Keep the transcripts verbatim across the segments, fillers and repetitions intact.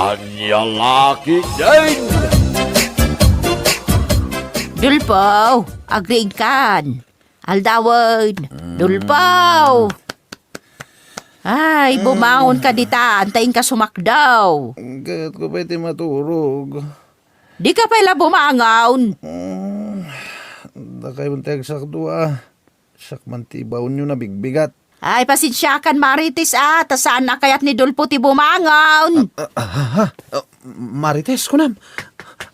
Ania la ketdin? Dulpo, agriingkan. Aldawen. Dulpo. Ay, bumangon ka dita, anta inka sumakdaw. Kayatko pay ti maturog. Di ka pay la bumangon. Mm, dakay man ti agsakdo, a. Siak man ti ibaonyo nabigbigat. Ay, pasensiakan, Marites, a, ta saan a kayat ni Dulpo ti bumangon. A, a, a, a, a, Marites, kunam.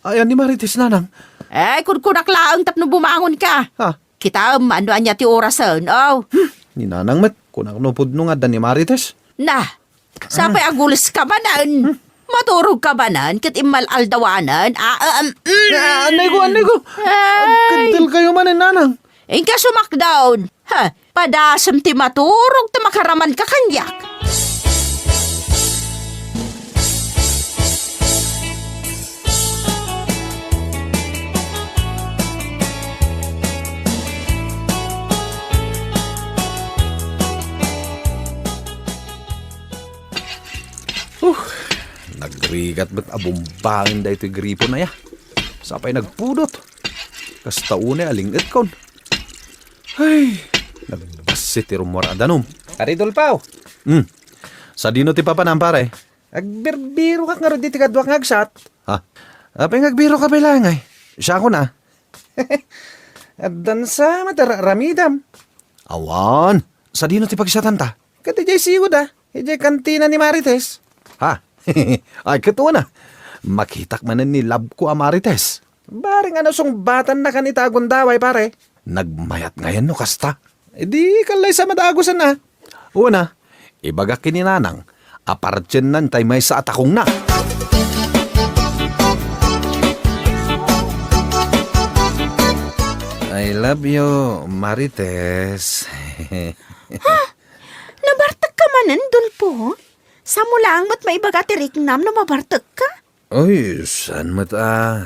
Ayan ni Marites, nanang. Ay, kunkunak laeng tapno bumangon ka. Ha? Kitaem, ano ania ti orasen, o. Hmm, ni nanang met, kunak no pudno nga adda ni Marites. Na, sapay agules ka manen. Hmm. Maturog ka manen, ket immal-aldawanen. A, a, um, mm. A, anay ko, anay ko. Ay. Agkeddel kayo manen, nanang. Inka sumakdaw. Ha, padasem ti maturog ta makaraman ka kaniak. Huh, nagrigat met a bumbangen daytoy gripon aya. Sapay nagpudot. Kasta unay a ling-etkon. Ay, nagbassit ti rummuar a danum. Pare Dulpo. Hmm. Sadino ti papanam, pare? Agbirbirokak ngarud iti kaduak nga agsat. Ha? Apay nga agbirok ka pay laeng, ay? Siakon a. Addan sa met a ra-, ramidam. Awan. Sadino ti pagsatanta? Ket idiay sigud a. Idiay kantina ni Marites. Ha? Ay, ket una. Makitak manen ni labko a Marites. Bareng a nasungbatannakan ita a gundaway, pare. Nagmayat ngayen no kasta. Idi, kallaysa madagusan a. Una, ibagak ken ni nanang a partiennan tay maysa a takongna. I love you, Marites. Ha? Nabartek ka manen, Dulpo? Saanmo laeng met maibaga ti riknam no mabartek ka? Oy, saan met a.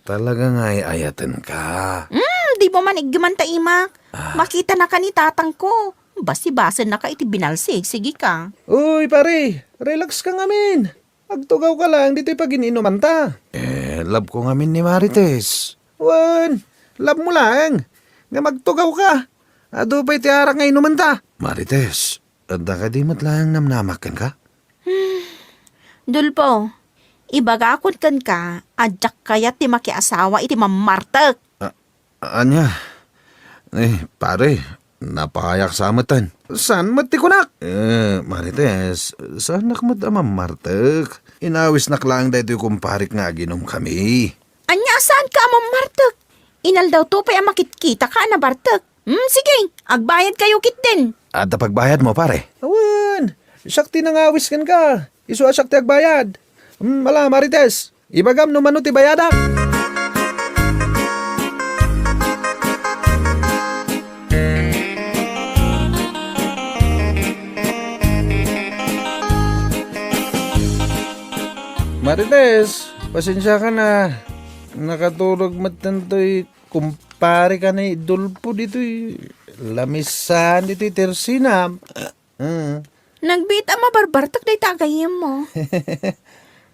Talaga nga ay-ayaten ka. Hmm, di mo man iggeman ta imak. Ah. Makita na ka ni tatang ko. Basi-basen na ka iti binalsig, sige ka. Uy, pare, relax ka ngamin. Agtugaw ka lang ditoy pagin-inuman ta. Eh, love ko ngamin ni Marites. Wen, love mo lang. Nga magtugaw ka. Adu pay ti arak nga inuman ta. Marites, adda kadi met lang namnamak kenka? Dulpo, ibagakon kenka a diak kayat ti makiasawa iti mammartek. A-, ania? Eh, pare, napahayak sa metten. Saan met ti kunak? Eh, Marites, saanak met a mammartek. Inawisnak laeng daytoy kumparek nga aginum kami. Ania a saan ka a mammartek? Inaldaw to pay a makitkita ka a nabartek. Hmm, sige, agbayad kayo ketdin. Adda pagbayad mo, pare? Awan, siak ti nangawis kenka. Isu a siak ti agbayad. Hmm, ala, Marites, ibagam no mano ti bayadak. Marites, pasensiakan a. Nakaturog met tantoy kumpare ka ni Dulpo ditoy lamisan ditoy tersina. Ah. Nagbiit a mabarbartek dayta a gayyemmo.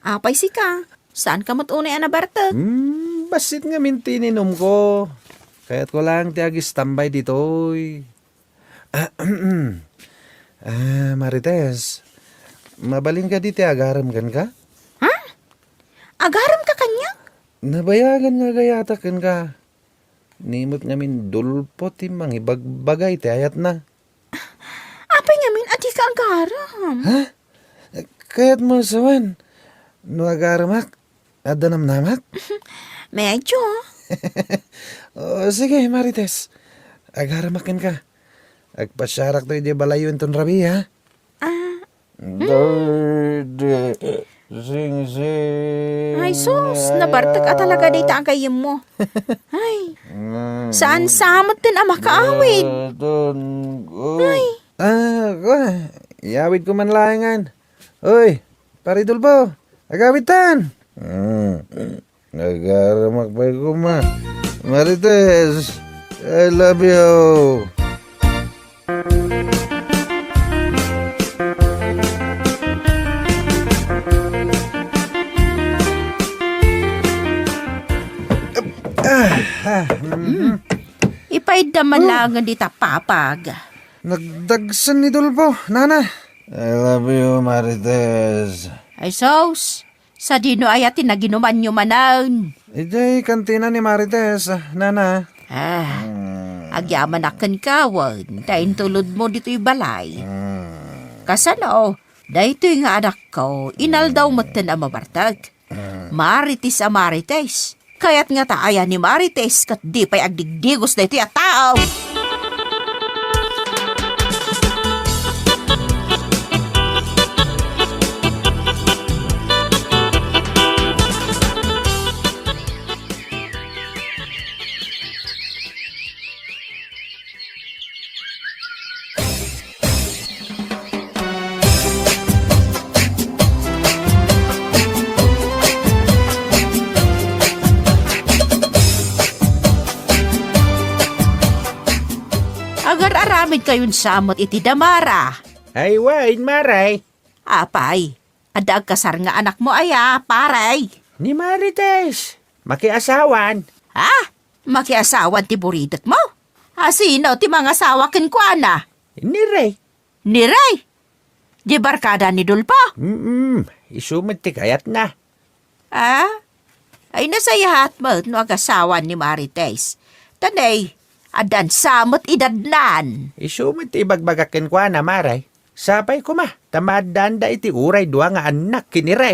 Apay sika, saan ka met unay a nabartek? Hmm, bassit ngamin ti ininum ko. Kayat ko lang ti agistambay ditoy. Ah, ah, Marites, mabalin ka di ti agarem kenka? Ha? Agarem ka kaniak? Nabayagan nga agayatak kenka. Ni met ngamin Dulpo ti mangibagbaga iti ayatna. Apay ngamin a dika agarem? Ha? Kayatmo a sawen no agaremak, adda namnamak? Medyo. O, sige, Marites. Agaremak kenka. Agpasiarakto idiay balayyo inton rabii, ha? Ah. Daydi, singsing. Ay, sus, nabartek a talaga dayta a gayyemmo. Ay, saan sa met ten a makaawid? Ay. Ah, kua, iyawid ko man laengan. Oy, Pare Dulpo, agawidtan. Mm. Nagaramak pay koma. Marites, I love you. Ah, mm. Ipaydda man laengen dita papag. Nagdagsen ni Dolfo, nana. I love you, Marites. Ay sus, sadino aya ti naginumanyo manen? Idiay kantina ni Marites, nana. Ah, agyamanak kenka wen ta intulodmo ditoy balay. Kasano? Daytoy nga anakko, inaldaw metten a mabartek. Marites a Marites. Kayat ngata aya ni Marites ket di pay agdigdigos daytoy a tao. Agar-aramidkayon sa met iti damara. Ay, wen, Maray. Apay, adda agkasar nga anakmo aya, paray? Ni Marites, makiasawan. Ha? Makiasawan ti buridekmo? A, sino ti mangasawa kenkuana? Ni Rey. Ni Rey? Di barkada ni Dolfo? Mm, isu met ti kayatna. Ah? Ay, nasayaat met no agasawan ni Marites. Ta ne, addan sa met idadnan. Isu met ti ibagbagak kenkuana, Maray. Sapay koma, ta maaddaanda iti uray dua nga annak ken ni Rey.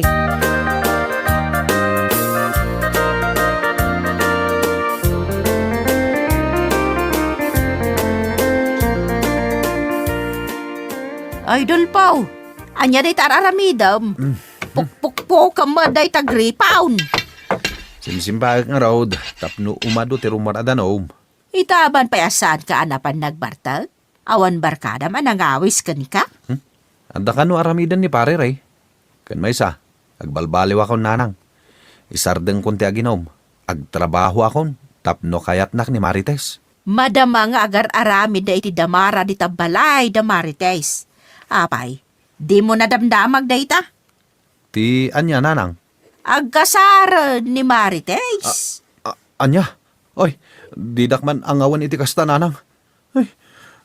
Ay, Dolfo, ania dayta ar-aramidem? Mm. Pukpukpukem met dayta gripaw. Simsimbaek ngarud tapno umadu ti rummuar a danum. Ita aban pay a saanka a napan nagbartek? Awan barkadam a nangawis kenka? Hmm? Adda kano aramiden ni Pare Rey? Ken maysa, agbalbaliwakon, nanang. Isardengkon ti aginum. Agtrabahoakon tapno kayatnak ni Marites. Madama nga agar-aramidda iti damara dita balay da Marites. Apay, dimo nadamdamag dayta? Ti ania, nanang? Agkasaren ni Marites. A-, a-, ania? Ay, didak man angawen iti kasta, nanang. Ay,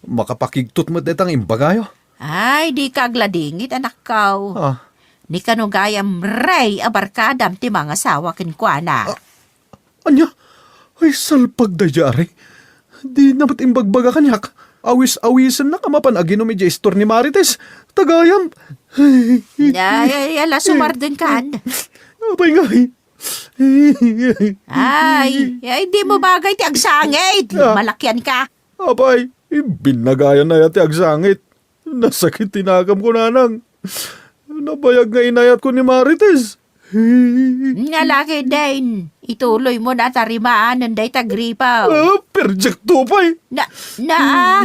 makapakigtot met dayta nga imbagayo. Ay, dika agladingit, anakko. Ah. Ni kano gayam Rey a barkadam ti mangasawa kenkuana. Ah, ania? Ay, salpag daydiay, Rey. Dina met imbagbaga kaniak. Awis-awisennak a mapan aginum idiay istor ni Marites. Ta gayam. Ay, ay, ala, sumardengkan. Apay ngay? Ay, ay, dimo bagay ti agsangit. Ah. Malakianka. Apay, binnagayan aya ti agsangit. Nasakit ti nakemko, nanang. Nabayag nga inayatko ni Marites. Nga laki, Dane, ituloymo na a tarimaanen dayta gripaw. Ah, perjekto pay. Na, na, ah.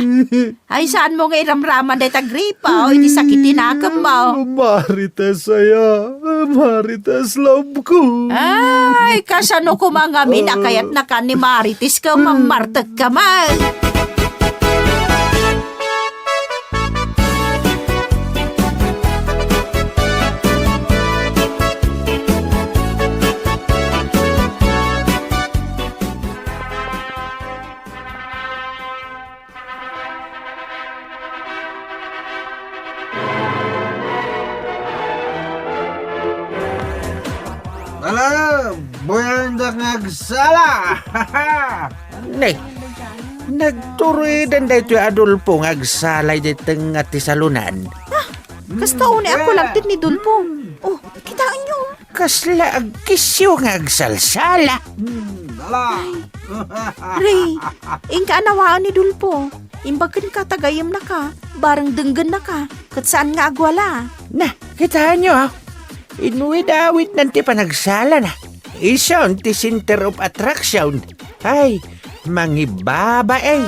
Ay, saanmo nga iramraman dayta gripaw iti sakit ti nakemmo? Ah, Marites aya. Marites, love ko. Ay, kasano koma ngamin a kayatnaka ni Marites ket mammartekka met? Ala, buyandak nga agsala! Ne, nagturiden daytoy Adolfo nga agsala iti tengnga ti salonan. Ah, kasta unay a kulagted ni Dolfo. Oh, kitaenyo. Kasla agkisiw nga agsalsala. Hmm, ala. Ay, Rey, inka a nawaan ni Dolfo. Imbag kenka ta gayyemnaka, bareng denggennaka, ket saan nga agwala. Na, kitaenyo, ah. Inwid-awidnan ti panagsalana. Isun ti center of attraction. Ay, mangibabain.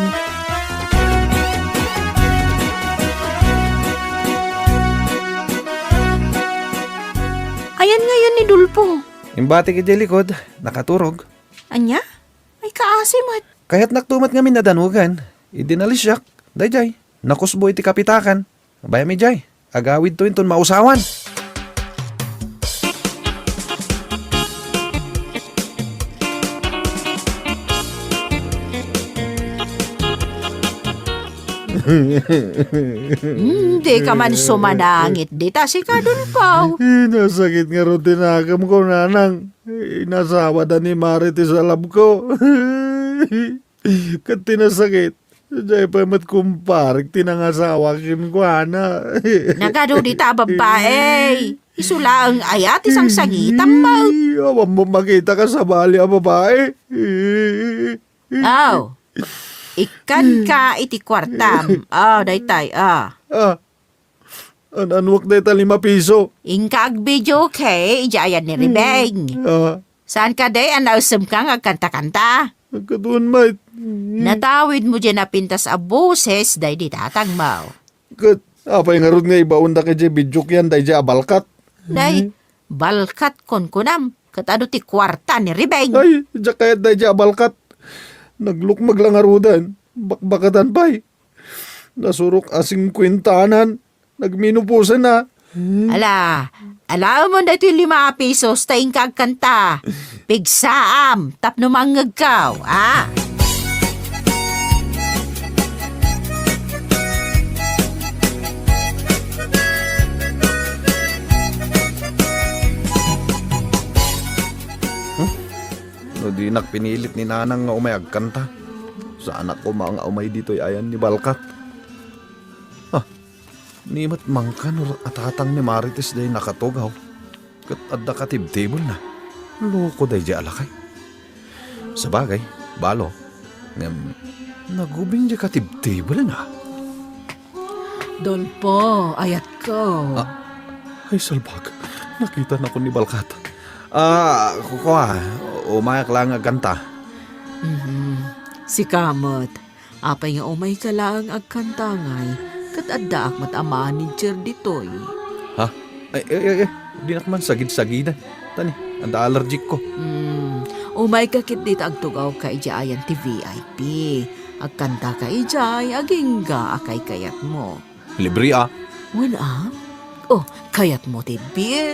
Ayan ngayon ni Dolfo. Imbati idiay likod, nakaturog. Ania? Ay, kaasi met. Kayatnakto met ngamin a danugan. Idi nalisiak, daydiay, nakusbo iti kapitakan. Bayam idiay, agawidto inton mausawan. Hmm, di ka man sumanangit dita, sika, Dolfo. Nasakit ngarud ti nakemko, nanang. Inasawada ni Marites a labko. Ket ti nasakit, diay pay met kumparek ti nangasawa kenkuana. Nagadu dita a babbai. Isu laeng aya ti sangsangitam met. Awan mo makita ka sabali a babai. Aw, ikkanka iti kuartam. Ah, daytay, ah. Ah, an-anuak dayta lima piso? Inka agbidio, okay, idiay ayan ni Ribeng. Ah. Saan kadi a naesemka nga agkanta-kanta? Agkaduan met. Natawid mo diay napintas a boses daydi tatangmo. Ket apay ngarud nga ibaonda kay diay bidiok yan daydiay a balkat? Day, balkat kunkunam, ket adu ti kuarta ni Ribeng. Ay, diak kayat daydiay a balkat. Naglukmeg la ngaruden. Bakbakatan pay. Nasurok a singkuentanan. Nagmenopausana. Ala, alaemon daytoy lima a pisos ta inka agkanta. Pigsaam tapno mangngegko, ha? Hmm? No dinak pinilit ni Nanang nga umay agkanta, saanak koma nga umay ditoy ayan ni Balkat. Ah, ni met mangkan a tatang ni Marites diay nakatugaw, ket adda katibtibelna. Loko daydiay a lakay. Sabagay, balo, ngem nagubing diay katibtibelna. Dolfo, ayatko. Ah, ay, salbag. Nakitanakon ni Balkat. Ah, kua, umayak laeng agkanta. Mhm. Sika met. Apay nga umayka laeng agkanta ngay, ket addaak met a manager ditoy. Ha? Ay, ay, ay, ay. Dinak man sagid-sagiden. Tani, adda allergic ko. Hmm. Umayka ketdi ta agtugawka idiay ayan ti V I P. Agkantaka idiay, agingga a kaykayatmo. Libre, ah. Wen, ah? Oh, kayatmo ti bill?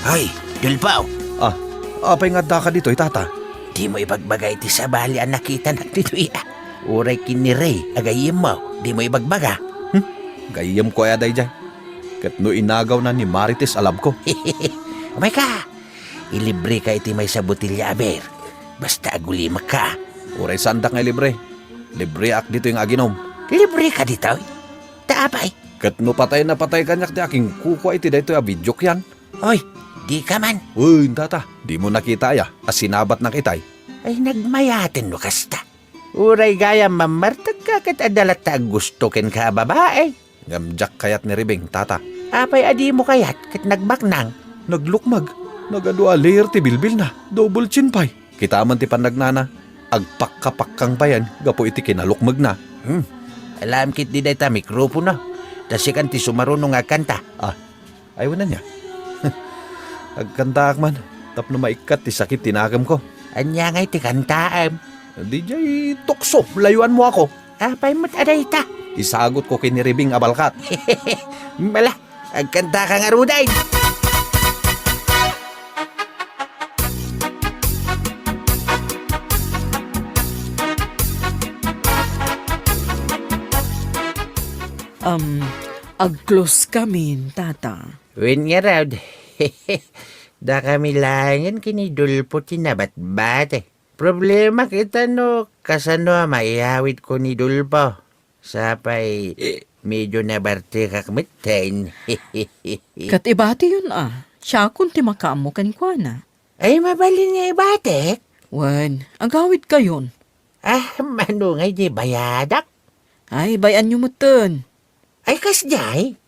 Hoy, Dolfo! Ah, apay nga addaka ditoy, tata? Dimo ibagbaga iti sabali a nakitanak ditoy, ah. Uray ken ni Ray a gayyemmo, dimo ibagbaga? Hmm? Gayyemko aya daydiay? Ket no inagawna ni Marites a labko. Umayka! Ilibreka iti maysa a botelya a beer. Basta agulimekka. Uray saandak nga ilibre. Libreak ditoy nga aginom. Libreka ditoy? Ta apay? Ket no patay na patay kaniak ti akinkukua iti daytoy a bidiok yan. Oy, dika man. Uy, tata, dimo nakita aya a sinabatnak itay? Ay, nagmayaten no kasta. Uray gayam mammartegka ket adda latta a gusto kenka a babai. Ngem diak kayat ni Ribing, tata. Apay a dimo kayat ket nagbaknang? Naglukmeg. Nagadu a layer ti bilbilna. Double chin pay. Kitaem ti pannagnana. Agpakkapakkang payen gapu iti kinalukmegna. Hmm. Alaem ketdi dayta mikropono. Ta sikan ti sumaruno nga agkanta. Ah, Ay, wen ania? Agkantaak man, tapno maikkat ti sakit ti nakemko. Ania ngay ti kantaem? Didiay tukso, layuanmo ako. Apay met a dayta? Isagutko ken ni Ribing a balkat. Mala, agkantaka ngaruden. Um, Ag-close kamin, tata. Wen ngarud, dakami laengen ken ni Dolfo ti nabatbati. Problema kita no kasano a maiyawidko ni Dolfo. Sapay, medio nabartekak metten. Ket ibatiyon a, siakon ti makaammo kenkuana. Ay, mabalin nga ibatek? Wen, agawidkayon. Ah, mano ngay di bayadak? Ay, bay-anyo metten. Ay, kasdiay?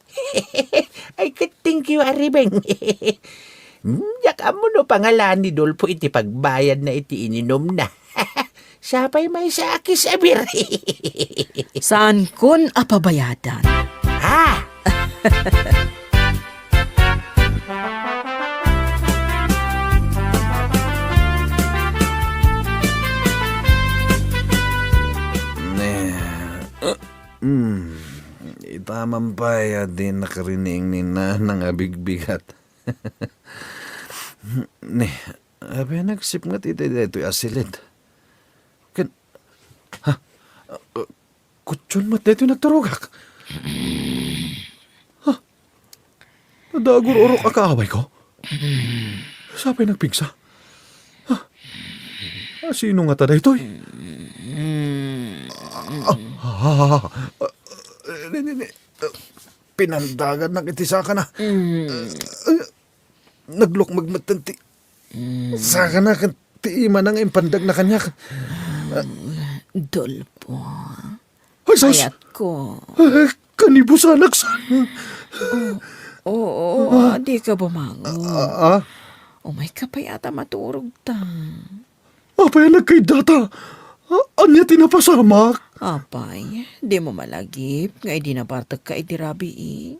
Ay, ket thank you, a Ribing. Hmm, diak ammo no pangalaan ni Dolfo iti pagbayadna iti ininumna. Sapay maysa a kiss a beer. Saankon a pabayadan. Ha? Ne, uh, mm, Apaman pay a di nakarining ni Nanang a bigbigat. Ni, apay a nagsipnget iti daytoy a silid? Ken, ha? Kutyon met daytoy nagturogak. Ha? Adda agur-urok a kaawayko? Sapay nagpigsa? Ha? Sino ngata daytoy? Ah, ah, ah, ah, ni, ni, ni, ah, pinandagannak iti sakana. Ah, naglukmeg metten ti sakana ken ti imana nga impandagna kaniak. Dolpo. Ay, sus! Ayatko. Eh, kanibusanak sa- Oo, oo, dika bumangon. Ah, ah? Umayka pay a ta maturogta. Apay a nagkaiddata? A-, ania ti napasamak? Apay, dimo malagip nga idi nabartekka iti rabii,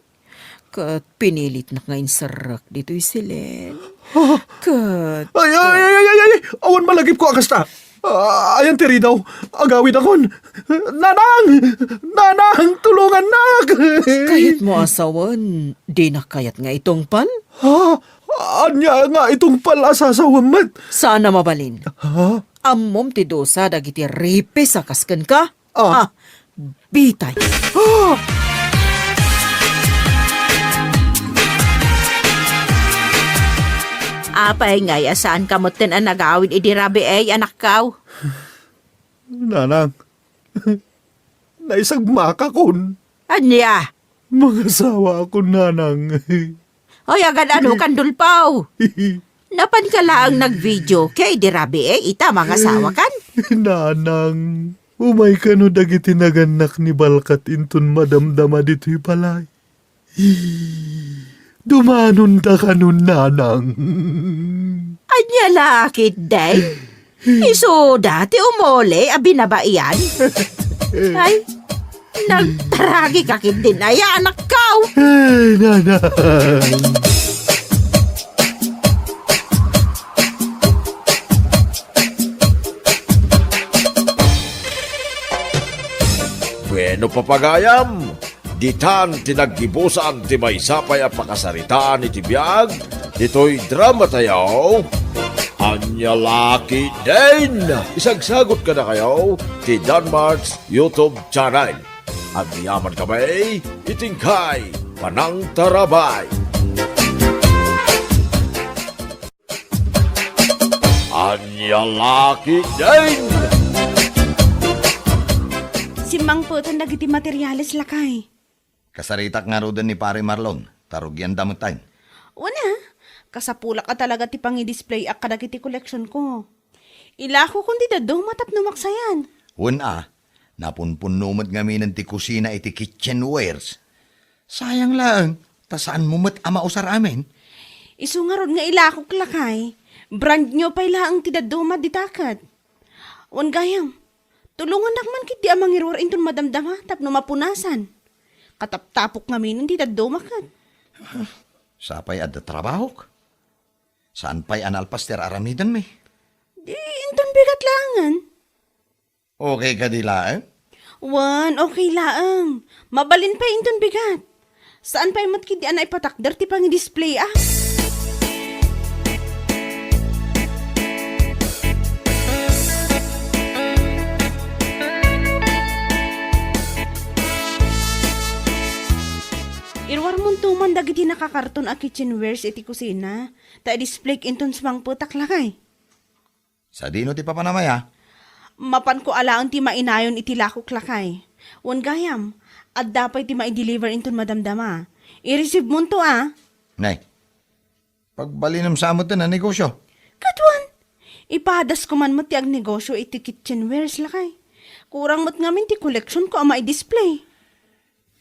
ket pinilitnak nga inserrek ditoy silid. Ah. Ket Ay, ay, ay, ay, ay, ay! Awan malagipko a kasta! Ah, ayan ti ridaw. Agawidakon. Nanang! Nanang, tulongannak! Kayatmo a sawen, dinak kayat nga itungpal? Ha? Ania nga itungpal a sasawem met? Saan a mabalin. Ha? Ammom ti dusa dagiti ripis a kas kenka? Ah. Ah, bitay. Ah! Apay ngay a saanka metten a nagawid idi rabii, anakko? Nanang, naisagmakakon. Ania? Mangasawaakon, Nanang. Oy, agad-ano kan, Dolpo? Napanka laeng nag-video ket idi rabii, eh, ita mangasawakan? Nanang, umaykano dagiti nagannak ni Balkat inton madamdama ditoy balay. Dumanondakanon, Nanang. Ania la ketdi? Isuda ti umuli a binabaian? Ay, nagtaragika ketdin aya, anakko? Ay, Nanang. Bueno, papagayam, ditan ti naggibusan ti maysa pay a pakasaritaan iti biag ditoy dramatayo, Ania la ketdin? Isagsagot kadakayo ti Danmart's YouTube channel. Agyamankami iti inkay panangtarabay. Ania la ketdin? Simmangpeten dagiti materiales, lakay. Kasaritak ngaruden ni Pare Marlon, ta rugianda metten. Wen a, kasapulak a talaga ti pangidisplayak kadagiti koleksionko. Ilakokon ti dadduma tapno maksayan. Wen a, napunpunno met ngaminen ti kusina iti kitchenwares. Sayang laeng, ta saanmo met a mausar amin. Isu ngarud nga ilakok, lakay, brand new pay laeng ti dadduma dita ket. Wen gayam, tulongannak man ketdi a mangiruar inton madamdama tapno mapunasan. Kataptapok ngaminen ti dadduma ket. Sapay adda trabahok. Saan pay a nalpas ti ar-aramidenmi? Di inton bigat laengen. Okay kadi laeng? Wen, okay laeng. Mabalin pay inton bigat. Saan pay met ketdi a naipatakder ti pangidisplay, a? Iruarmonto man dagiti nakakarton a kitchenwares iti kusina, ta i-displayk inton sumangpetak, lakay. Sadino ti papanam aya? Mapanko a laeng ti mainayon iti lakok, lakay. Wen gayam, adda pay ti maideliver inton madamdama. Ireceivemonto, a? Nay, pagbalinem sa metten a negosio. Ket wen, ipadasko man met ti agnegosio iti kitchenwares, lakay. Kurang met ngamin ti koleksionko a maidisplay.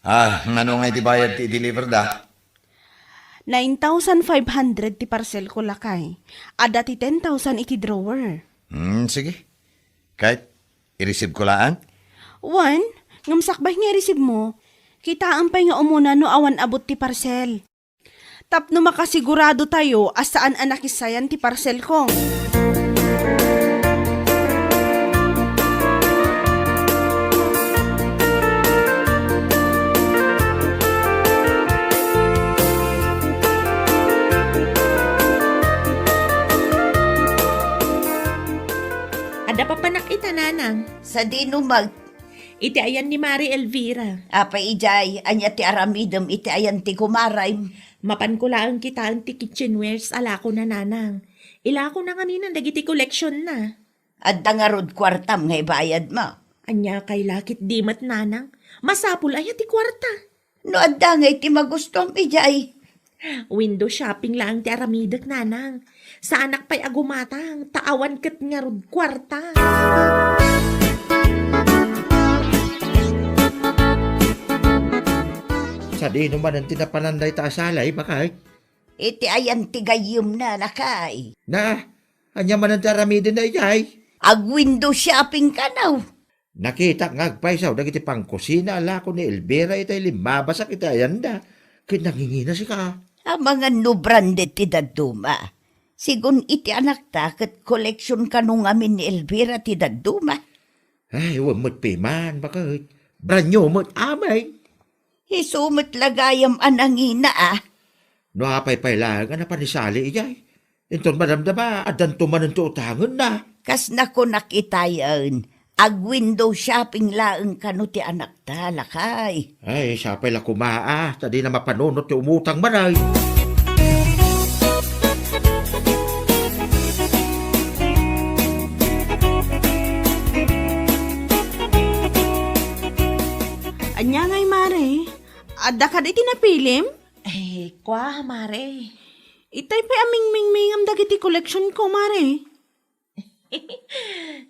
Ah, nano ngay ti bayad ti i-deliver da? Nine thousand five hundred ti parcelko, lakay. Adda ti ten thousand iti drawer. Hmm, sige. Ket, i-receive ko laeng? Wen, ngem sakbay nga i-receive mo, kitaem pay nga umuna no awan abut ti parcel. Tapno makasigurado tayo a saan a nakissayan ti parcelko. Napapanak ita, nanang. Sadino met? Iti ayan ni Mari Elvira. Apay idiay, ania ti aramidem iti ayan ti kumarem? Mapanko laeng kitaen ti kitchenwares a lakona, nanang. Ilakona ngamin dagiti koleksionna. Adda ngarud kuartam nga ibayadmo? Ania kay lakit di met, nanang? Masapul aya ti kuarta? No adda ngay ti magustuam idiay. Window shopping laeng ti aramidek, nanang. Saanak pay a gumatang, ta awan ket ngarud kuarta. Sadino manen ti napanan dayta a salay, bakay? Iti ayan ti gayyemna, lakay. Na, ania manen ti aramidenna idiay? Ag-window shopping kano? Nakitak nga agpaysaw dagiti pangkusina a lako ni Elvira itay limmabasak iti ayanda, ket nangingina sika. Amangan no branded ti dadduma. Sigun iti anakta ket collection kano ngamin ni Elvira ti dadduma. Ay, wen met piman, baket. Brand new met amin. Isu met la gayam a nangina, a. No apay pay laeng a napan ni Sally idiay, inton madamdama, addanto manen ti utangenna. Kas nakunak itayen, ag-window shopping laeng kano ti anakta, lakay. Ay, sapay la koma, a, ta dina mapanunot ti umutang manen. Ania ngay, Mare? Adda kadi ti napilim? Eh, kua, Mare. Itay pay a mingmingmingam dagiti collection ko, Mare.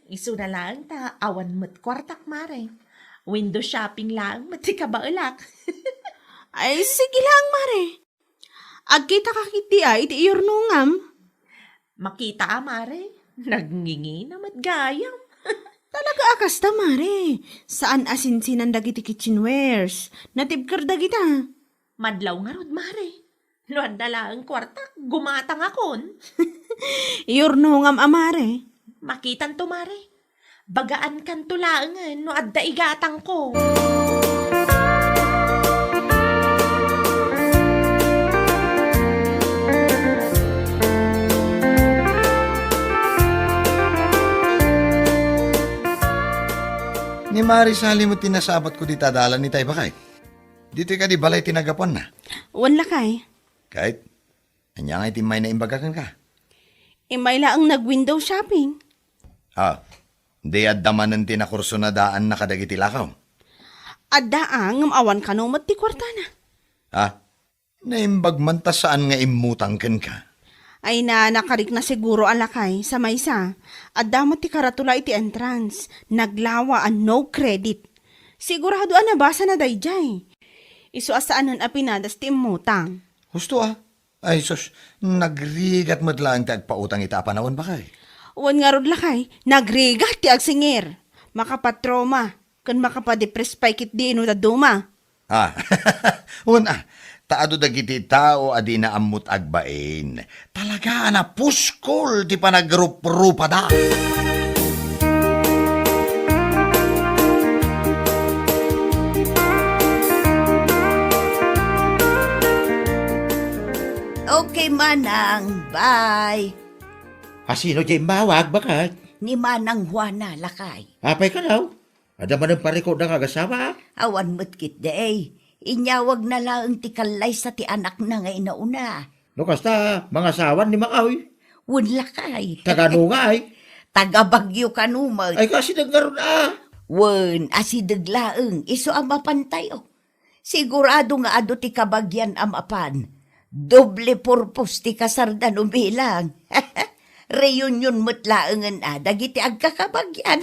Isuna laeng ta awan met kuartak, Mare. Window shopping laeng met ti kabaelak. Ay, sige laeng, Mare. Agkita ka ketdi a iti iyurnongam? Makita a, Mare. Nagngingina met gayam. Talaga a kasta, Mare. Saan a sinsinan dagiti kitchenwares. Natibker dagita. Madlaw ngarud, Mare. No adda laeng kuartak, gumatangakon. Iyurnongam a, Mare. Makitanto, Mare. Bagaankanto laengen no adda igatangko. Ni Mare Sally met ti nasabatko dita dalan itay, bakay. Ditoy kadi balay ti naggapuanna? Wen, lakay. Ket, ania ngay ti immay naimbagak kenka? Immay laeng nag-window shopping. Ah, di adda manen ti nakursunadaanna kadagiti lakaw? Adda a, ngem awan kano met ti kuartana. Ah, naimbag man ta saan nga immutang kenka. Ay na, nakarikna siguro a, lakay, sa maysa. Adda met ti karatula iti entrance. Naglawa a no credit. Sigurado a nabasana daydiay. Isu a saanen a pinadas ti immutang. Husto a. Ay sus, nagrigat met laeng ti agpautang ita a panawen, bakay. Wen ngarud, lakay, nagrigat ti agsingir. Makapatrauma, ken makapadepress pay ketdi no dadduma. Ah, wen a, ta adu dagiti tao a dina ammot agbain. Talaga a napuskol ti panagrupropada. Okay, Manang. Bye. Asino diay immawag, bakay? Ni Manang Juana, lakay. Apay kano? Adda manen parikutda nga agasawa? Awan met ketdi. Inyawagna laeng ti kallaysa ti anakna nga inauna. No kasta, mangasawan ni Makaw? Wen, lakay. Taga-ano ngay? Taga-Baguio kano met. Ay, kasideg ngarud a. Wen, asideg laeng, isu a mapantayo. Sigurado nga adu ti kabagian a mapan. Doble purpose ti kasarda no bilang. Reunion met laengen a dagiti agkakabagian.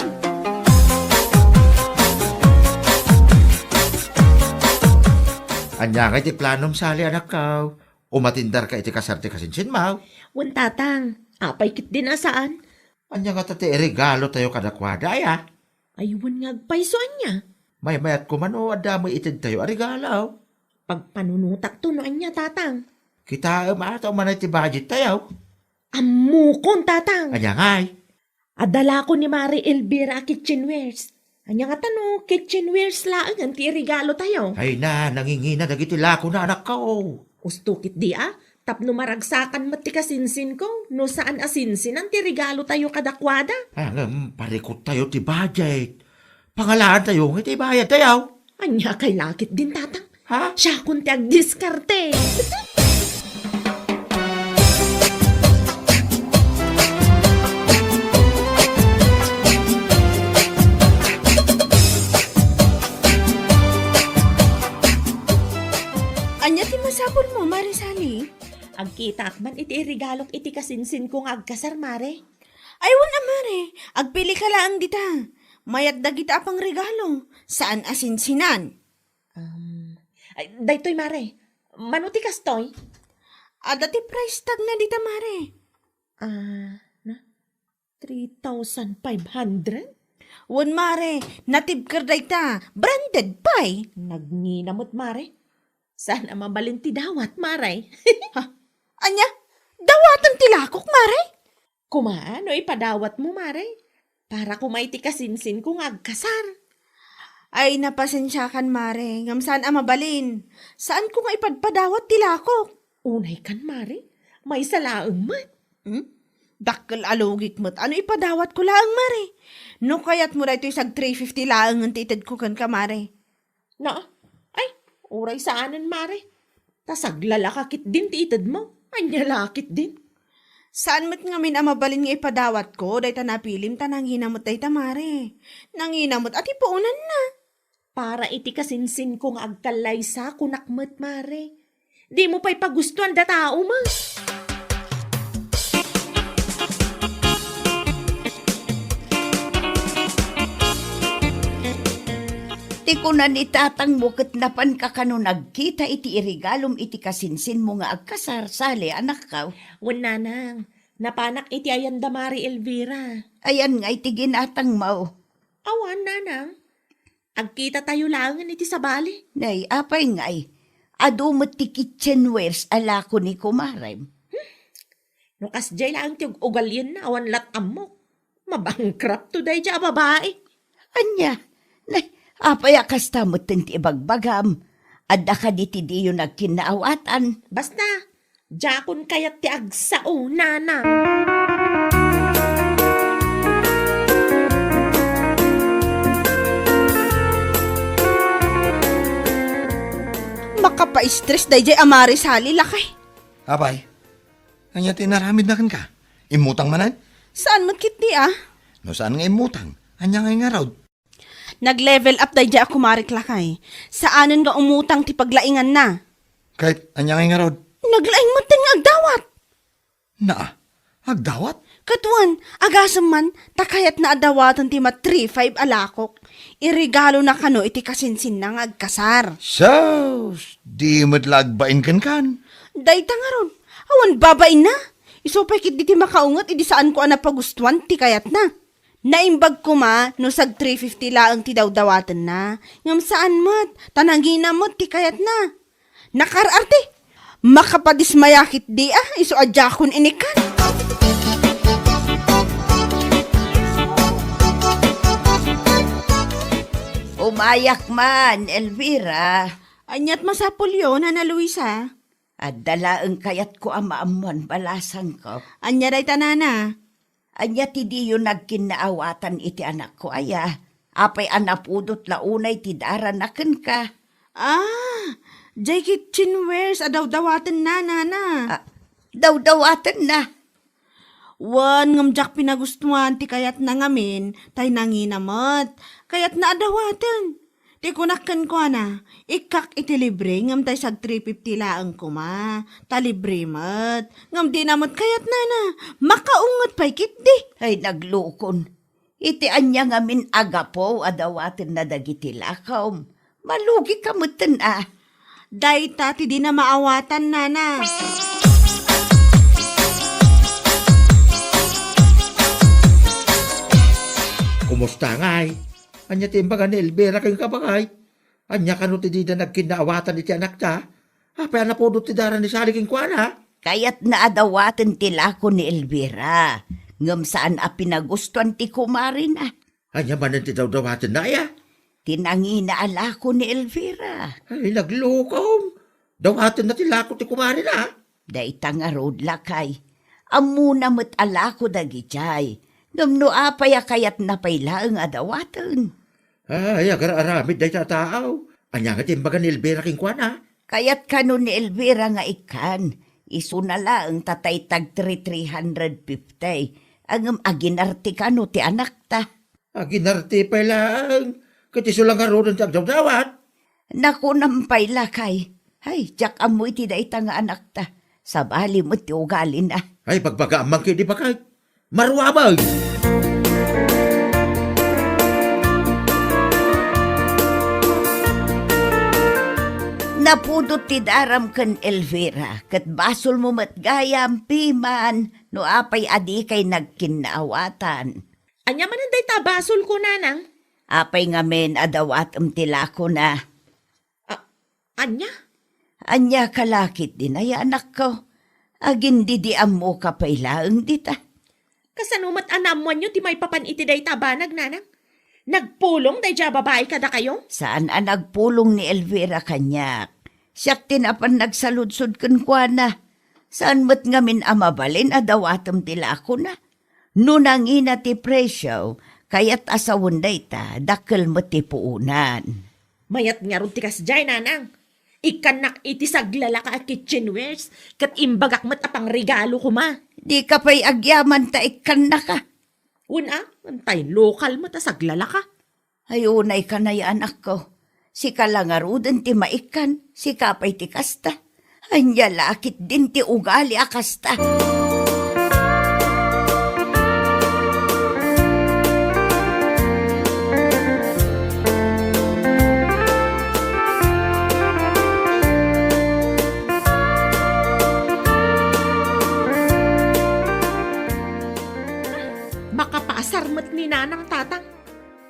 Ania ngay ti planom, Sally, anakko? Umatendarka iti kasar ti kasinsinmo? Wen, tatang. Apay ketdin a saan? Ania ngata ti iregalotayo kadakuada, aya? Ay, wen nga agpayso, ania? Maymayat koma no adda met itedtayo a regalo. Pagpanunotakto no ania, tatang. Kitaem a ta umanay ti budgettayo. Ammokon, tatang. Ania ngay? Adda lako ni Mari Elvira a kitchenwares. Ania ngata no kitchenwares laengen ti iregalotayo? Ay na, nangingina dagiti lakona, anakko. Husto ketdi a, Tapno maragsakan met ti kasinsinko, no saan a sinsinan ti regalotayo kadakuada. Ah, ngem parikuttayo ti budget. Pangalaantayo nga iti bayadtayo. Ania kay lakit din, tatang? Ha? Siakon ti agdiskarte. Ania ti masapulmo, Mare Sally? Agkitaak man iti iregalok iti kasinsinko nga agkasar, Mare. Ay, wen a, Mare. Agpilika laeng dita. Mayat dagita a pangregalo. Saan a sinsinan. Um, ay, daytoy, Mare. Mano ti kastoy? Adda ti price tag na dita, Mare. Ah, na? Three thousand five hundred? Wen, Mare. Natibker dayta. Branded pay. Nagngina met, Mare. Saan a mabalin ti dawat, Mare? Ha? Ania? Dawaten ti lakok, Mare? Kumaa no ipadawatmo, Mare. Para koma iti kasinsinko nga agkasar. Ay, napasensiakan, Mare, ngem saan a mabalin. Saanko nga ipadpadawat ti lakok. Unaykan, Mare. Maysa laeng met. Hmm? Dakkel a lugik met. Ano ipadawatko laeng, Mare? No kayatmo daytoy, sag three fifty laengen ti itedko kenka, Mare. Na, ay, uray saanen, Mare. Ta saglalaka ketdin ti itedmo. Ania la ketdin? Saan met ngamin a mabalin nga ipadawatko dayta napilim ta nangina met dayta, Mare. Nangina met a ti puonanna. Para iti kasinsinko nga agkallaysa, kunak met, Mare. Dimo pay pagustuan da tao met. Ti kuna ni tatangmo ket napanka kano nagkita iti iregalom iti kasinsinmo nga agkasar, Sally, anakko? Wen, nanang, napanak iti ayan da Mare Elvira. Ayan ngay ti ginatangmo? Awan, nanang. Agkitatayo laengen iti sabali. Nay, apay ngay? Adu met ti kitchenwares a lako ni kumarem. Hmm? No kasdiay laeng ti ug-, ugalienna, awan lat ammok. Mabankrupt to daydiay a babai. Ania? Nay, apay a kasta metten ti ibagbagam? Adda kadi ti diyo nagkinnaawatan? Basta, diakon kayat ti agsao, nana. Makapaistres daydiay a Mare Sally, lakay. Apay, ania ti inaramidna kenka? Immutang manen? Saan met ketdi a? No saan nga immutang, ania nga ingarod? Nag-level up daydiay a kumarek, lakay. Saanen nga umutang ti paglainganna. Ket ania nga ingarod? Naglaing metten nga agdawat. Naa, agdawat? Ket wen, agasem man, ta kayatna a dawaten ti mat-three five a lakok. Iregalona kano iti kasinsinna nga agkasar. Sus, di met la agbain kenkan. Dayta ngarud, awan babainna. Isu pay ketdi ti makaunget idi saanko a napagustuan ti kayatna. Naimbag koma no sag three fifty laeng ti dawdawatenna, ngem saan met, ta nangina met ti kayatna. Nakaar-arte! Makapadismaya ketdi a, isu a diakon inikkan. Umayak man, Elvira. Aniat masapulyo, Nana Luisa? Adda laeng kayatko a maammuan balasangko. Ania dayta, nana? Ania ti diyo nagkinnaawatan iti anakko aya? Apay a napudot la unay ti darana kenka? Ah, jay kitchenwares a dawdawatenna, nana. Ah, dawdawatenna? Wen, ngem diak pinagustuan ti kayatna ngamin, tay nangina met. Kayatna a dawaten. Ti kunak kenkuana, ikkak iti libre ngem tay sag three fifty laeng koma, ta libre met. Ngem dina met kayatna, nana, makaunget pay ketdi. Ay, naglukon. Iti ania ngamin a gapu a dawatenna dagiti lakom? Malugika metten a. Dayta ti dina maawatan, nana. Kumusta ngay? Ania ti imbaga ni Elvira kenka, bakay? Ania kano ti dida nagkinnaawatan iti anakta? Apay a napudot ti dara ni Sally kenkuana? Kayatna a dawaten ti lako ni Elvira, ngem saan a pinagustuan ti kumarina. Ania manen ti dawdawatenna aya? Ti nangina a lako ni Elvira. Ay, naglukom. Dawatenna ti lako ti kumarina. Dayta ngarud, lakay. Ammona met a lako dagijay. Ngem no apay a kayatna pay laeng a dawaten? Ay, agar-aramid dayta a taaw. Ania nga ti imbaga ni Elvira kenkuana? Kayat kano ni Elvira nga ikkan. Isuna laeng ta tay tag three, three hundred fifty. Ngem aginarte kano ti anakta. Aginarte pay laeng, ket isu la ngaruden ti agdawdawat. Nakunam pay, lakay. Ay, diak ammo iti dayta nga anakta. Sabali met ti ugalina. Ay, bagbagaam man ketdi, baket. Maruamay! Napudot ti daram ken Elvira, ket basolmo met gayam, piman, no apay a dikay nagkinnaawatan. Ania manen dayta a basolko, nanang? Apay ngamin a dawatem ti lakona? A-, ania? Ania ka la ketdin, ay anakko? Agin-didiammoka pay laeng dita. Kasano met a naammoanyo ti maipapan iti dayta a banag, nanang? Nagpulong daydiay a babai kadakayo? Saan a nagpulong ni Elvira kaniak. Siak ti napan nagsaludsod kenkuana. Saan met ngamin a mabalin a dawatem ti lakona? No nangina ti presio, kayat a sawen dayta, dakkel met ti puonan. Mayat ngarud ti kasdiay, nanang. Ikkannak iti saglalaka a kitchenwares, ket imbagak met a pangregalo koma. Dika pay agyaman ta ikkannaka. Wen a, antay lokal met a saglalaka. Ay, unay ka nay, anakko. Sika la ngaruden ti maikkan, sika pay ti kasta. Ania la ketdin ti ugali a kasta? Makapaasar met ni Nanang, Tatang.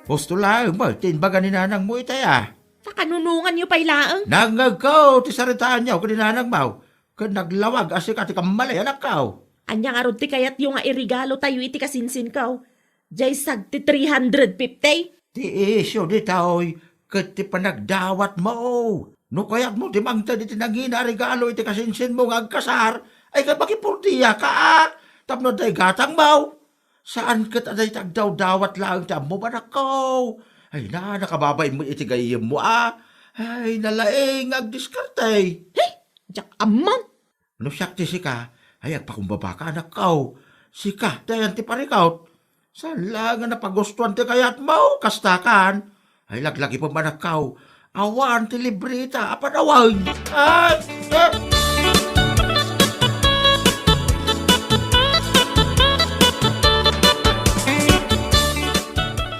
Husto laeng met ti imbaga ni nanangmo itay a. Ta kanunonganyo pay laeng? Nangngegko ti saritaanyo ken ni nanangmo, ken naglawag a sika ti kammalay, anakko. Ania ngarud ti kayatyo nga iregalotayo iti kasinsinko? Diay sag ti three hundred fifty? Ti isyu ditoy ket ti panagdawatmo. No kayatmo ti mangted iti nangina a regalo iti kasinsinmo nga agkasar, ay, ket makipordiaka, a, tapno adda igatangmo. Saan ket a dayta agdawdawat laeng ti ammom, anakko. Ay na, nakababain met iti gayyemmo a. Ay, nalaing nga agdiskarte. He! Diak ammo. No siak ti sika, ay agpakumbabaka, anakko. Sika ti ayan ti parikut. Saan laeng a napagustuan ti kayatmo, kastakan. Ay, laglagipem, anakko. Awan ti libreta a panawen. Ay, eh.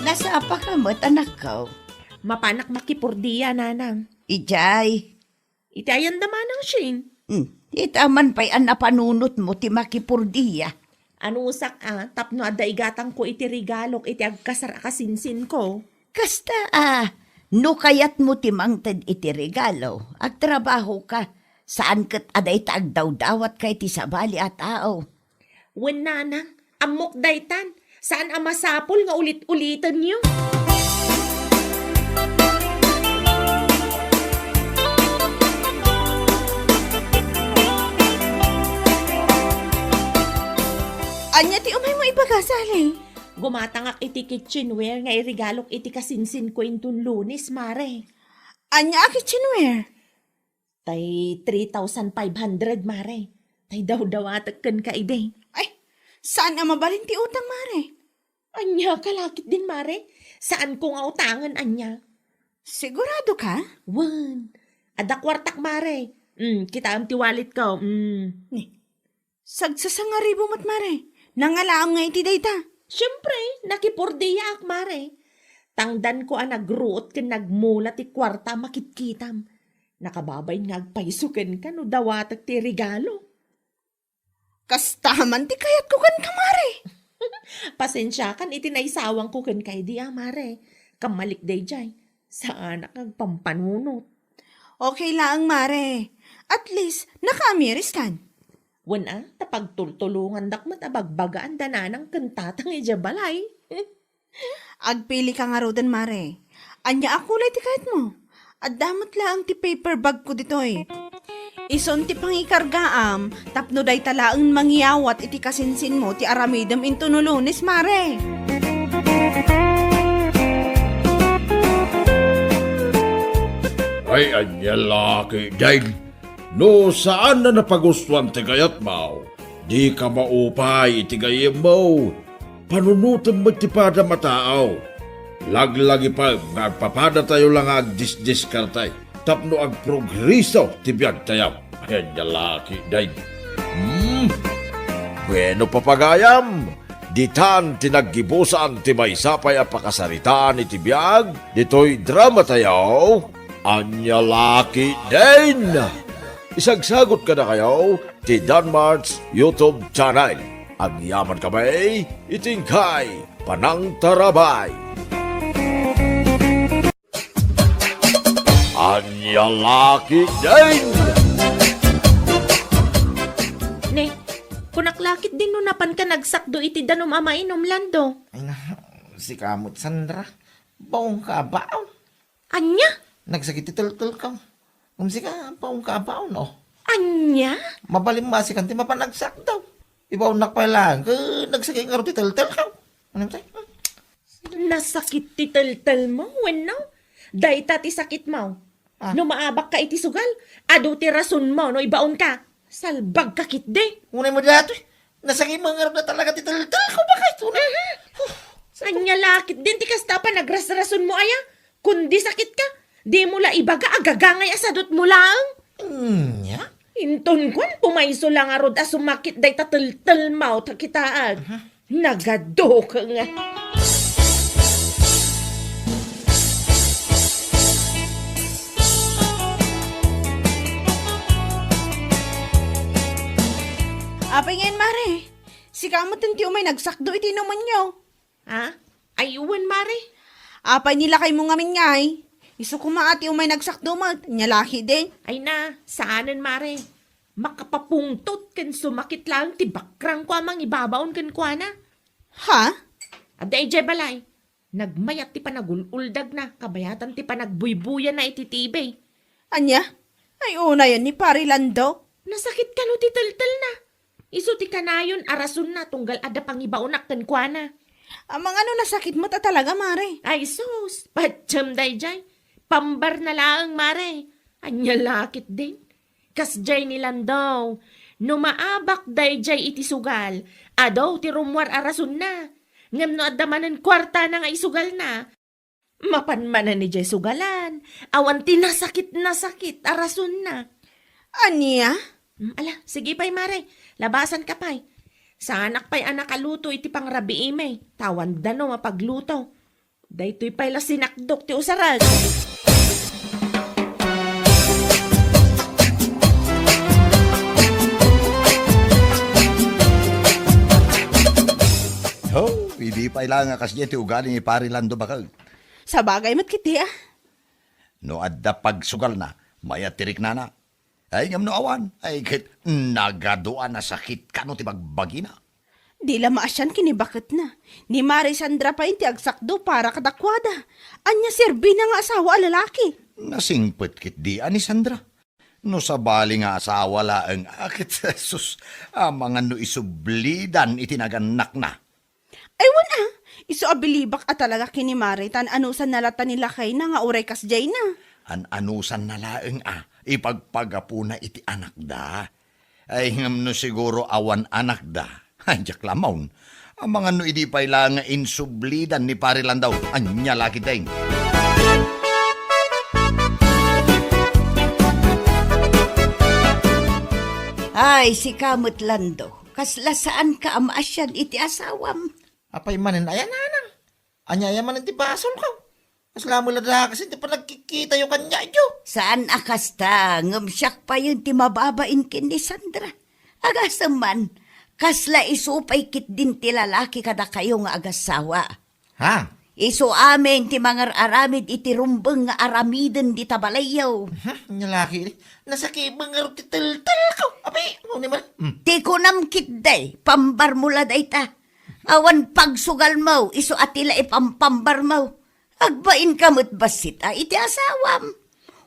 Nasapaka met, anakko. Mapanak makipordia, nanang. Idiay. Iti ayan da, manang Shane? Hmm, ita man pay a napanunotmo ti makipordia. Anusak a, tapno adda igatangko iti regalok iti agkasar a kasinsinko. Kasta a, no kayatmo ti mangted iti regalo, agtrabahoka. Saan ket a dayta agdawdawatka iti sabali a tao. Wen, nanang, ammok daytan. Saan a masapul nga ulit-ulitenyo. Ania ti umaymo ibaga, Sally? Gumatangak iti kitchenware nga iregalok iti kasinsinko inton Lunes, mare. Ania a kitchenware? Tay three thousand five hundred, mare. Tay dawdawatek kenka idi. Ay, saan a mabalin ti utang, mare? Ania ka la ketdin, mare? Saanko nga utangen, ania? Sigurado ka? Wen. Adda kuartak, mare. Mm, kitaem ti walletko. Mm. Ni, sagsasangaribu met, mare. Nangalaam nga iti dayta. Siempre, nakipordiaak, mare. Tangdanko a nagruot ken nagmula ti kuarta a makitkitam. Nakababain nga agpayso kenka no dawatek ti regalo. Kasta man ti kayatko kenka, mare. Pasensiakan iti naisawangko kenka idi a, mare. Kammalik daydiay. Saanak agpampanunot. Okay laeng, mare. At least, nakaamiriskan. Wen a, ta pagtultulongandak met a bagbagaan da nanang ken tatang idiay balay. Agpili ka ngaruden, mare. Ania a kulay ti kayatmo? Adda met laeng ti paper bagko ditoy. Isun ti pangikargaam tapno dayta laeng mangyawat iti kasinsinmo ti aramidem intono Lunes, Mare. Ay, ania la ketdin. No saan a napagustuan ti kayatmo, dika maupay iti gayyemmo. Panunotem met ti padam a tao. Laglagipem nga agpapadatayo la nga agdisdiskarte tapno agprogreso ti biagtayo. Ania la ketdin. Hmm? Bueno, papagayam, ditan ti naggibusan ti maysa pay a pakasaritaan iti biag ditoy dramatayo. Ania la ketdin. Isagsagot kadakayo ti Danmart's YouTube channel. Agyamankami iti inkay panangtarabay. Ania la ketdin. Ne, kunak la ketdin no napanka nagsakdo iti danum a mainum, Lando. Ay na, sika met, Sandra. Baonka a baon. Ania? Nagsakit ti teltelko. Ngem sika, baonka a baon, oh. Ania? Mabalin masikan ti mapan agsakdo. Ibaonnak pay laeng, ket nagsakit ngarud ti teltelko. Ano tayo? Nasakit ti teltelmo, wenno? Dayta ti sakitmo. Ah. No maabakka iti sugal, adu ti rasonmo no ibaonka. Salbagka ketdi. Unay mo daytoy. Nasakit mo ngarud na talaga ti teltelko, bakit? Unay. Huh. Ania la ketdin ti kasta a panagrasrasonmo aya? Kundi sakitka, dimo la ibaga a gagangay a sadutmo laeng. Ania? Inton kuan, pumayso la ngarud a sumakit dayta teltelmo ta kitaek. Aha. Nagaduka nga. Apay ngayen, Mare? Sika met ti umay nagsakdo iti inumenyo. Ha? Ay, wen, Mare. Apay ni lakaymo ngamin ngay? Isu koma a ti umay nagsakdo met, ania la ketdin? Ay na, saanen, Mare. Makapapungtot ken sumakit laeng ti bakrangko a mangibabaon kenkuana. Ha? Adda idiay balay. Nagmayat ti panagul-uldagna, kabayatan ti panagbuybuyana iti T V. Ania? Ay, unayen ni Pari Lando? Nasakit kano ti teltelna? Isu ti kanayon a rasonna tunggal adda pangibaonak kenkuana. Amangan no nasakit met a talaga, Mare. Ay, sus! Patiem daydiay. Pambarna laeng, Mare. Ania la ketdin? Kasdiay ni Lando, no maabak daydiay iti sugal, adu ti rummuar a rasonna. Ngem no adda manen kuartana nga isugalna, mapan manen idiay sugalan, awan ti nasakit-nasakit a rasonna. Ania? Mm, ala, sige pay, Mare. Labasanka pay. Saanak pay a nakaluto iti pangrabiimi, ta awan danum a pagluto. Daytoy pay la sinakdok ti usarek. Oh, idi pay la nga kasdiay ti ugali ni Pari Lando, baket. Sabagay met ketdi, a. No adda pagsugalna, mayat ti riknana. Ay, ngem no awan, ay ket nagadu a nasakit kano ti bagbagina. Di la maasian ken ni baketna. Ni Mare Sandra pay ti agsakdo para kadakuada. Ania serbina nga asawa a lalaki? Nasingpet ketdi a ni Sandra. No sabali nga asawa laeng a ket, sus, amangan no isublidan iti nagannakna. Ay, wen a, isu a bilibak a talaga ken ni Mare, ta an-anusanna latta ni lakayna nga uray kasdiayna. An-anusanna laeng a ipagpagapuna iti anakda. Ay, ngem no siguro awan anakda, ay, diak la ammo. Amangan no idi pay la nga insublidan ni Pari Landaw, ania la ketdin. Ay, sika met, Lando, kasla saanka a maasian iti asawam. Apay manen aya, nanang? Ania aya manen ti basolko? Kasla met la dakes ti panagkikitayo kaniayo. Saan a kasta, ngem siak payen ti mababain ken ni Sandra. Agasem man, kasla isu pay ketdin ti lalaki kadakayo nga agassawa. Ha? Isu amin ti mangar-aramid iti rumbeng nga aramiden dita balayyo. Mhm, nia la ketdi. Nasakit ngarud ti teltelko. Apay, ano ni man? Hmm. Ti kunam ketdi, pambarmo la dayta. Awan pagsugalmo, isu a ti la ipampambarmo. Agbainka met bassit a iti asawam.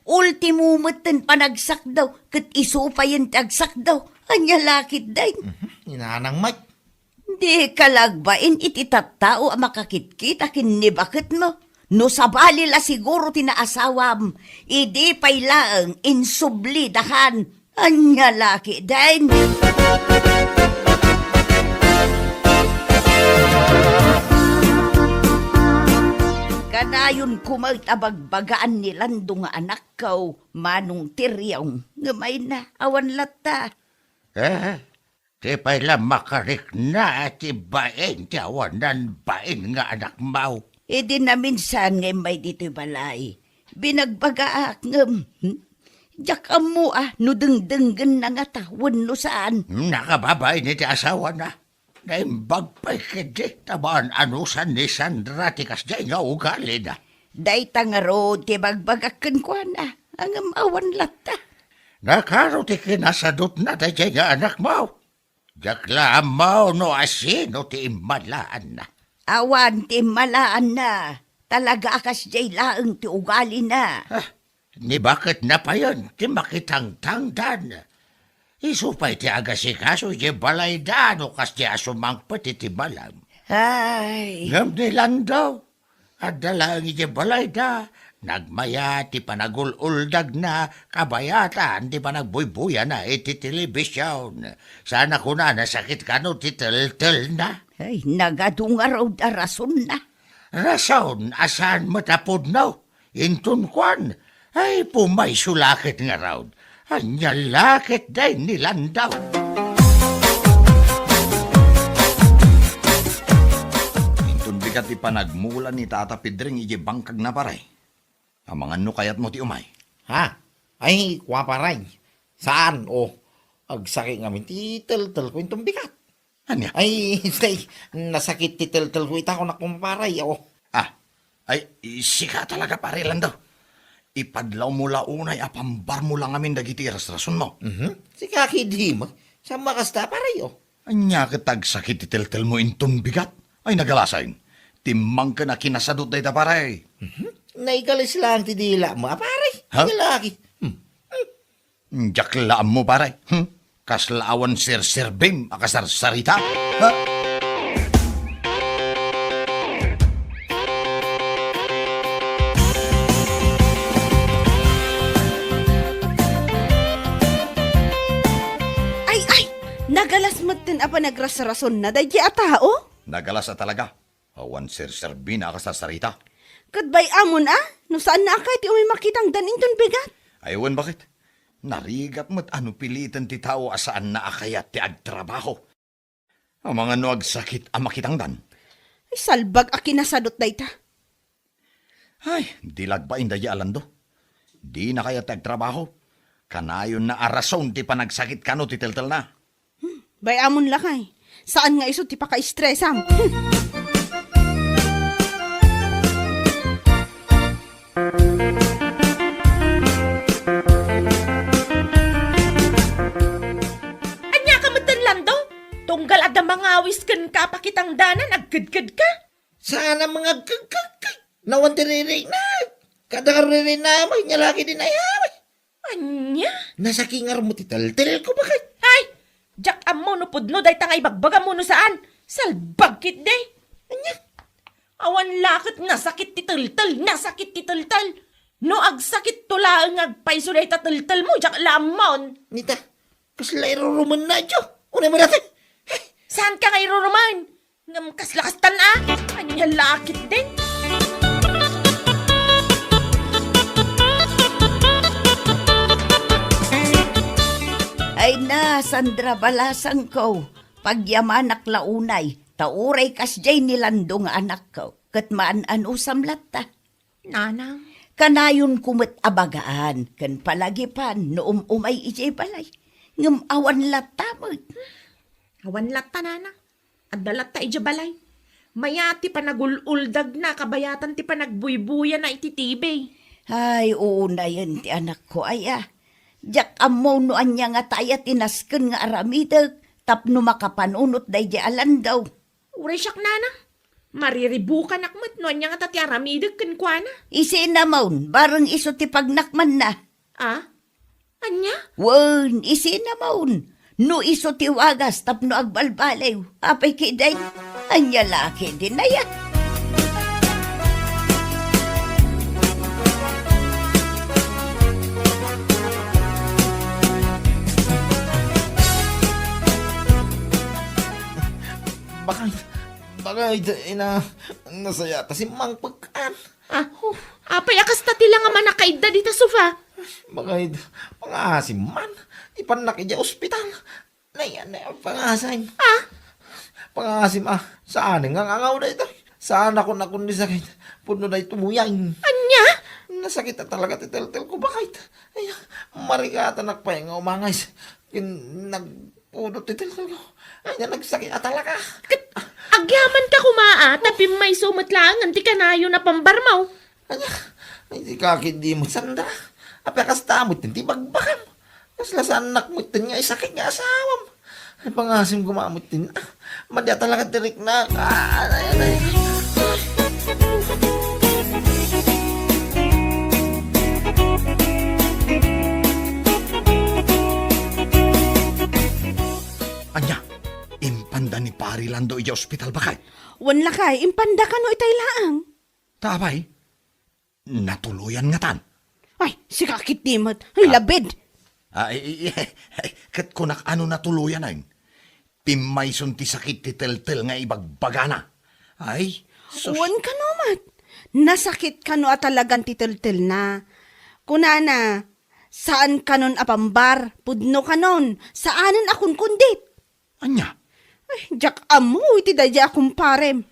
Ultimo metten panagsakdaw, ket isu payen ti agsakdaw. Ania la ketdin? Mhm. Inanang met. Dika la agbain iti tattao a makakitkita ken ni baketmo. No sabali la siguro ti naasawam, idi pay laeng insublidakan. Ania la ketdin? Kanayon koma met a bagbagaan ni Lando nga anakko, Manong Tiriong, ngem ay na, awan latta. Eh, ti pay la makarikna ti bain ti awanan bain nga anakmo. Idi naminsan nga immay ditoy balay, binagbagaak ngem, hmm? Diak ammo a no dengdenggenna ngata wenno saan. Nakababain iti asawana. Naimbag pay ketdi ta maan-anusan ni Sandra ti kasdiay nga ugalina. Dayta ngarud ti bagbagak kenkuana, ngem awan latta. Nakaro ti kinasadutna daydiay nga anakmo? Diak la ammo no asino ti immalaanna. Awan ti immalaanna. Talaga a kasdiay laeng ti ugalina. Ah, ni baketna payen ti makitangtangdan. Isu pay ti agasikaso iti balayda no kasdiay a sumangpet iti malam. Ay. Ngem ni Lando, adda laeng iti balayda, nagmayat ti panagul-uldagna, kabayatan ti panagbuybuyana iti telebision. Saan a kuna nasakit kano ti teltelna? Ay, nagadu ngarud a rasonna. Rason a saan met a pudno. Inton kuan, ay, pumayso la ket ngarud. Ania la ketdin ni Lando? Inton bigat ti panagmula ni Tata Pedring iti bangkagna, pare. Amangan no kayatmo ti umay. Ha? Ay, kua, pare. Saan? O, agsakit ngamin ti teltelko inton bigat. Ania? Ay, tay, nasakit ti teltelko ita, kunak, pare, o. Ah, ay, sika talaga, pare Lando. Ipadlawmo la unay a pambarmo la ngamin dagiti rasrasonmo. Mhm. Sika ketdi met. Saan a kasta, pare, o. Ania ket agsakit ti teltelmo inton bigat? Ay, nagalasain. Timmangken a kinasadut dayta, pare. Mhm. Naikalis laeng ti dilamo, a, pare. Ha? Ania la ket. Hmm. Hmm. Diak la ammo, pare. Hmm? Kasla awan serserbim a kasarsarita. Ha? Ay, ay! Nagalas metten a panagrasrasonna daydiay a tao? Nagalas a talaga. Awan serserbina a kasarsarita. Ket bay-amon a, no saanna a kayat ti umay makitangdan inton bigat. Ay, wen, baket? Narigat met a no piliten ti tao a saanna a kayat ti agtrabaho. Amangan no agsakit a makitangdan. Ay, salbag a kinasadut dayta. Ay, di la agbain daydiay a Lando. Dina kayat ti agtrabaho. Kanayonna a rason ti panagsakit kano ti teltelna. Hmm, bay-amon lakay. Saan nga isu ti pakaistresam. Hmm. Ania ka metten, Lando? Tunggal adda mangawis kenka a pakitangdanan, agkedkedka? Saan a mangagkagkagkag. Nawan ti ririkna. Kada ka ririkna, may nyalaki din ay away. Ania? Nasaki ngarud ti teltelko, baket. Ay! Diak ammo no pudno dayta nga ibagbagam wenno saan. Salbag ketdi. Ania? Awan la ket nasakit ti teltel, nasakit ti teltel. No agsakit to laeng nga agpayso dayta teltelmo, diak la ammon. Nita, kasla irurumenna, Diyo. Unay mo dati. Saanka nga irurumen? Ngem kasla kastan a? Ania la ketdin? Ay na, Sandra balasangko, pagyamanak la unay, ta uray kasdiay ni Lando nga anakko, ket maan-anusam latta. Nanang. Kanayonko met a bagaan ken palagipan no um-umay idiay balay. Ngem awan latta met. Awan latta, Nanang. Adda latta idiay balay. Mayat ti panagul-uldagna, kabayatan ti panagbuybuyana iti T V. Ay, uunayen ti anakko aya. Diak ammo no ania ngata aya ti nasken nga aramidek tapno makapanunot daydiay a Lando. Uray siak, Nanang. Mariribukanak met no ania ngata ti aramidek kenkuana. Isina maun, bareng isu ti pagnakmanna. Ah? Ania? Wen, isina maun. No isu ti wagas tapno agbalbaliw. Apay ketdin? Ania la ketdin aya? Bakit? Bakit, ina? Nasaya ta simmangpek. Ah, oh, apay a kasta ti langaman a kaidda dita sofa? Bakit? Pangasim man. Ipannak idiay ospital. Nay, nay, pangasim. Ah? Pangasim, ah. Saan nga ngangaw daytoy? Saan ako nakon di sakit? Pudno daytoy muyang. Ania? Nasakit a talaga ti teltel ko, bakit? Ay, marikatanak pay nga umangay. Kin-, nagpudot ti teltel ko. Ay, na nagsakit a talaga. Ket agyaman ka kuma, ah, ta pimmayso met laengen ti kanayon a pambarmo. Ania? Ay, di ka ketdi met, Sandra. Apay a kasta met ti bagbagam? Kasla saannak met nga isakit nga asawam. Ay, pangasim kuma met. Ah, madi a talaga ti riknak. Ah, ay, ay, ay. Ania, impanda ni Pari Lando idiay ospital, bakit? Wen lakay, impanda kano itay laeng. Ta apay? Natuloyan ngatan. Ay, sika ketdi met. Ay, ah, labid. Ah, i-, i-, i-, ket kunak a no natuloyan, ay. Pimmayson ti sakit ti teltel nga ibagbagana. Ay, sus. Wen kano met. Nasakit kano a talagan ti teltelna. Kunana, saan kanon a pambar, pudno kanon, saanen a kunkundit. Ania? Ay, diak ammo iti daydiay a kumparem.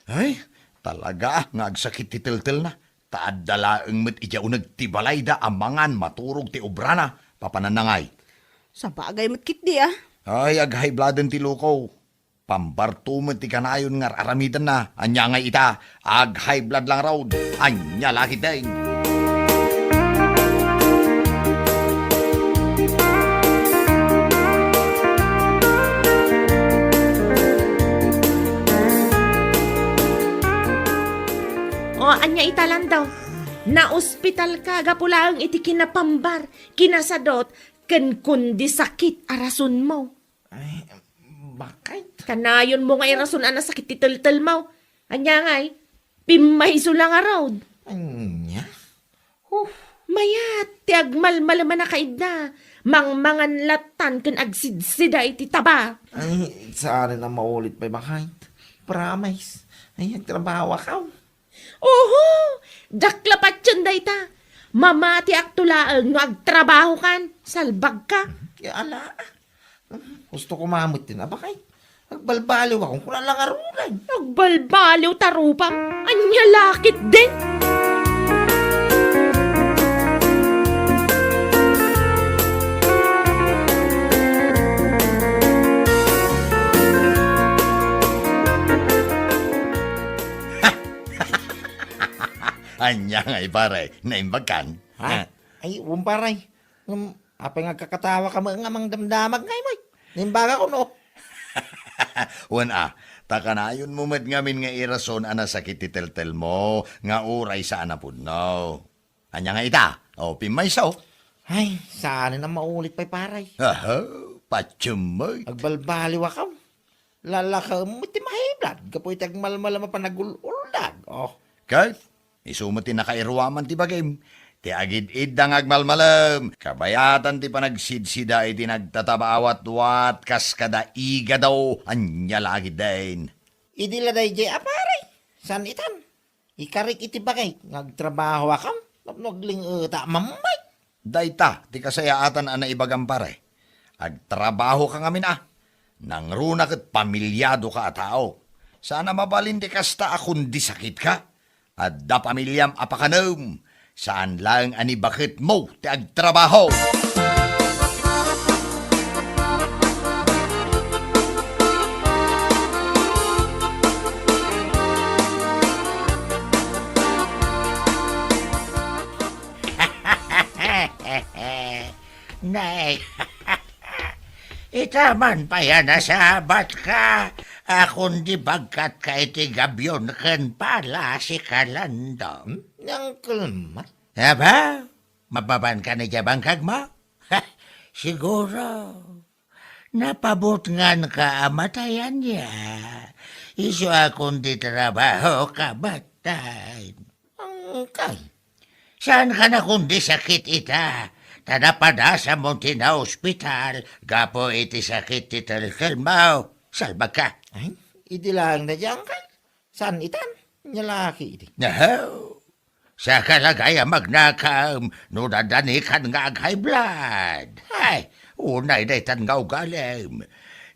Ay, talaga nga agsakit ti teltelna. Ta adda laeng met idiay uneg ti balayda a mangan maturog ti obrana, papananangay. Sabagay met ketdi, ah. Ay, ag-high blooden ti luko. Pambarto met ti kanayon nga ar-aramidenna. Ania ngay ita? Ag-high blood lang raud. Ania la ketdin? O, ania ita, Lando? Naospital ka gapu laeng iti kinapambar, kinasadot, ken kundi sakit a rasonmo. Ay, bakit? Kanayonmo nga irason a nasakit ti teltelmo. Ania ngay? Pimmayso la ngarud. Ania? Huh. Mayat ti agmalmaleman a kaidda. Mangmangan lattan ken agsidsida iti taba. Ay, saanen a maulit pay, bakit? Promise. Ay, agtrabaho ako. Oho! Dakla patien dayta. Mamatiakto laeng no agtrabahokan. Salbagka. Ya, ala. Gusto ko mamet din. Aba kay, agbalbaliw ako. Kuna lang arugan. Agbalbaliw ta rupam. Ania la ketdin? Ania ngay, pare? Naimbagkan? Ha? Ah. Ay, um, pare. Um, apay nga agkakatawa ka nga mangdamdamag ngay, moy? Naimbagak, no? Wen a, ta kanayonmo met ngamin nga irason a nasakit ti teltelmo, nga uray saan a pudno. Ania nga ita? O, pimmayso. Ay, saanen a maulit pay, pare. Aha, patiem met. Agbalbaliw ako. Lalakaem met ti mahiblad gapu iti agmalmalem a panagul-uldag. Oh. Ket isu met ti nakairuaman ti bagim. Ti agid-idda nga agmalmalem, kabayatan ti panagsidsida iti nagtataba a watwat kas kada igado. Ania la ketdin? Idi la daydiay a pare, saan itan? Ikarik iti bagik nga agtrabaho akam tapno agling-eta a mammay. Dayta ti kasayaatan a naibagam, pare. Agtrabahoka ngamin a. Nangruna ket pamiliadoka a tao. Saan a mabalin ti kasta a kundi sakitka. Adda pamiliam a pakanem. Saan laeng a ni baketmo ti agtrabaho. Nay, ita man pay a nasabatka, A kundi bagkatka iti gabion ken pala si Kalando. Hmm? Ni Uncle Mat? Aba, mapapanka idiay bangkagmo? Siguro, napabutnganka a matay ania. Isu a kundi trabahoka metten. Uncle. Saanka a kundi sakit ita, ta napadasam ti naospital gapu iti sakit ti teltelmo. Salbagka. Ay, idi laeng daydiay, Uncle. Saan itan? Ania la ketdi? Nahaw. Saka la gayam agnakam no nadanikan nga ag-high blood. Ay, unay daytan nga ugalim.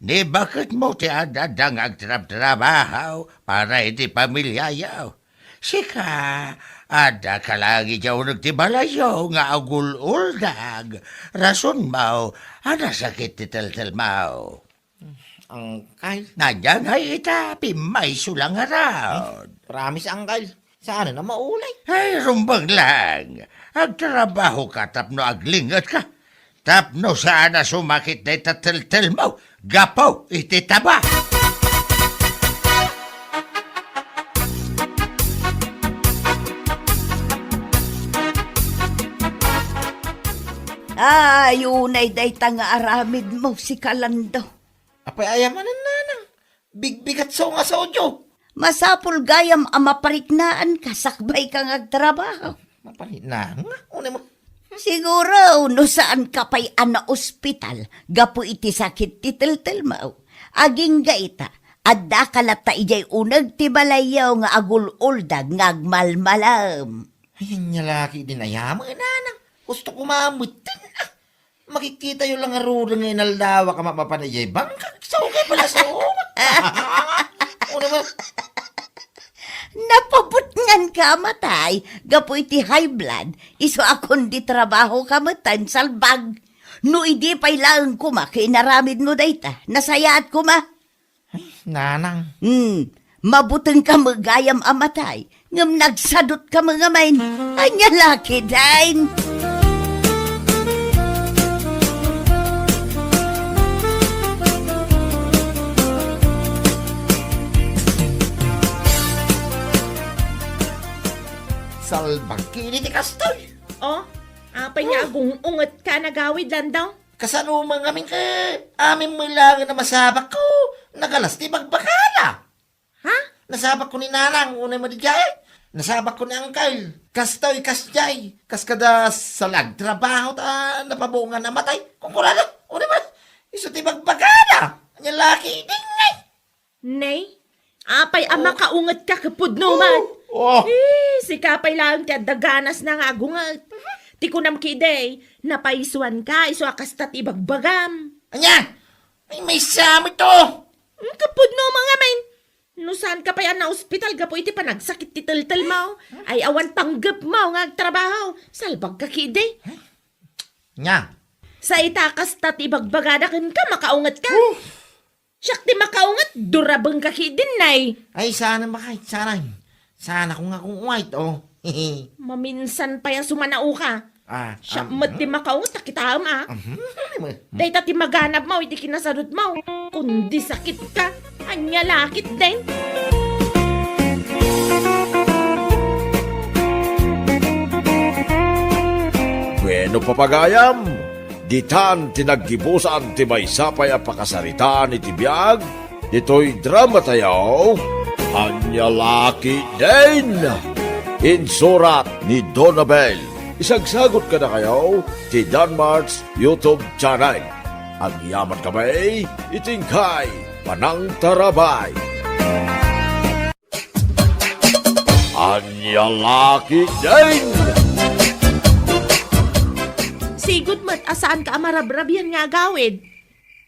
Ni baketmo ti adda nga agtrabtrabaho para iti pamiliayo. Sika, addaka laeng idiay uneg ti balayyo nga agul-uldag. Rasonmo a nasakit ti teltelmo. Uncle. Ania ngay ita, pimmayso la ngarud. Promise, Uncle. Saan a maulay? Ay, rumbeng lang. Agtrabahoka tapno aglingetka. Tapno saan a sumakit dayta teltelmo gapu iti taba. Ay, unay dayta nga aramidmo, si Kalando. Apay aya manen, nanang? Bigbigatso nga saudio. Masapul gayam a mapariknaanka sakbayka nga agtrabaho. Mapariknaan nga? Unay mo? Siguro, no saanka pay a naospital gapu iti sakit ti teltelmo. Agingga ita, addaka latta idiay uneg ti balayyo nga agul-uldag nga agmalmalam. Ay, ania la ketdin aya met, nanang. Gusto ko mamutin, ah. Makikitayo la ngaruden nga inaldawak a mapapan idiay bangkag. Sao kay pala sao? Unay mo? Napabutnganka a matay gapu iti high blood, isu a kundi trabahoka metten, salbag. No idi pay laeng koma ket inaramidmo dayta, nasayaat koma. Ay, nanang. Hmm, mabutengka met gayam a matay, ngem nagsadutka met ngamin. Ania la ketdin? Salbag ketdi ti kastoy. Oh, apay nga agung-ungetka, nagawid, Landong? Kasano met ngamin ket amin met laengen a masabakko, nagalas ti bagbagana. Ha? Nasabakko ni nanang, unay mo daydiay? Nasabakko ni uncle. Kastoy, kasdiay. Kas kada sa la agtrabaho ta napabuongan a matay. Kunkunada, unay mo. Isu ti bagbagana. Ania la ketdin ngay? Nay, apay a makaungetka ket pudno met. Oh. Eh, sika pay laeng ti adda ganasna nga agunget. Ti kunam ketdi, napaisuanka isu a kasta ti ibagbagam. Ania? Ay, maysa met to. Hmm, ket pudno met ngamin. No saanka pay a naospital gapu iti panagsakit ti teltelmo, ay awan panggepmo nga agtrabaho. Salbagka ketdi. Ania? Sa ita kasta ti ibagbagada kenka, makaungetka. Oh. Siak ti makaunget, durabengka ketdin, nay. Ay, saan a bakay, saan. Saan ako nga kung white, oh. Maminsan pay a sumanaoka. Ah, siak met ti makaunget, ta kitaem, ah. Mhm. Dayta ti maganabmo iti kinasadutmo. Kundi sakitka. Ania la ketdin? Bueno, papagayam, ditan ti naggibusan ti maysa pay a pakasaritaan iti biag ditoy dramatayo, Ania la ketdin? Insurat ni Donabel. Isagsagut kadakayo ti Danmart's YouTube channel. Agyamankami iti inkay panangtarabay. Ania la ketdin? Sigud met a saanka a marabrabian nga agawid.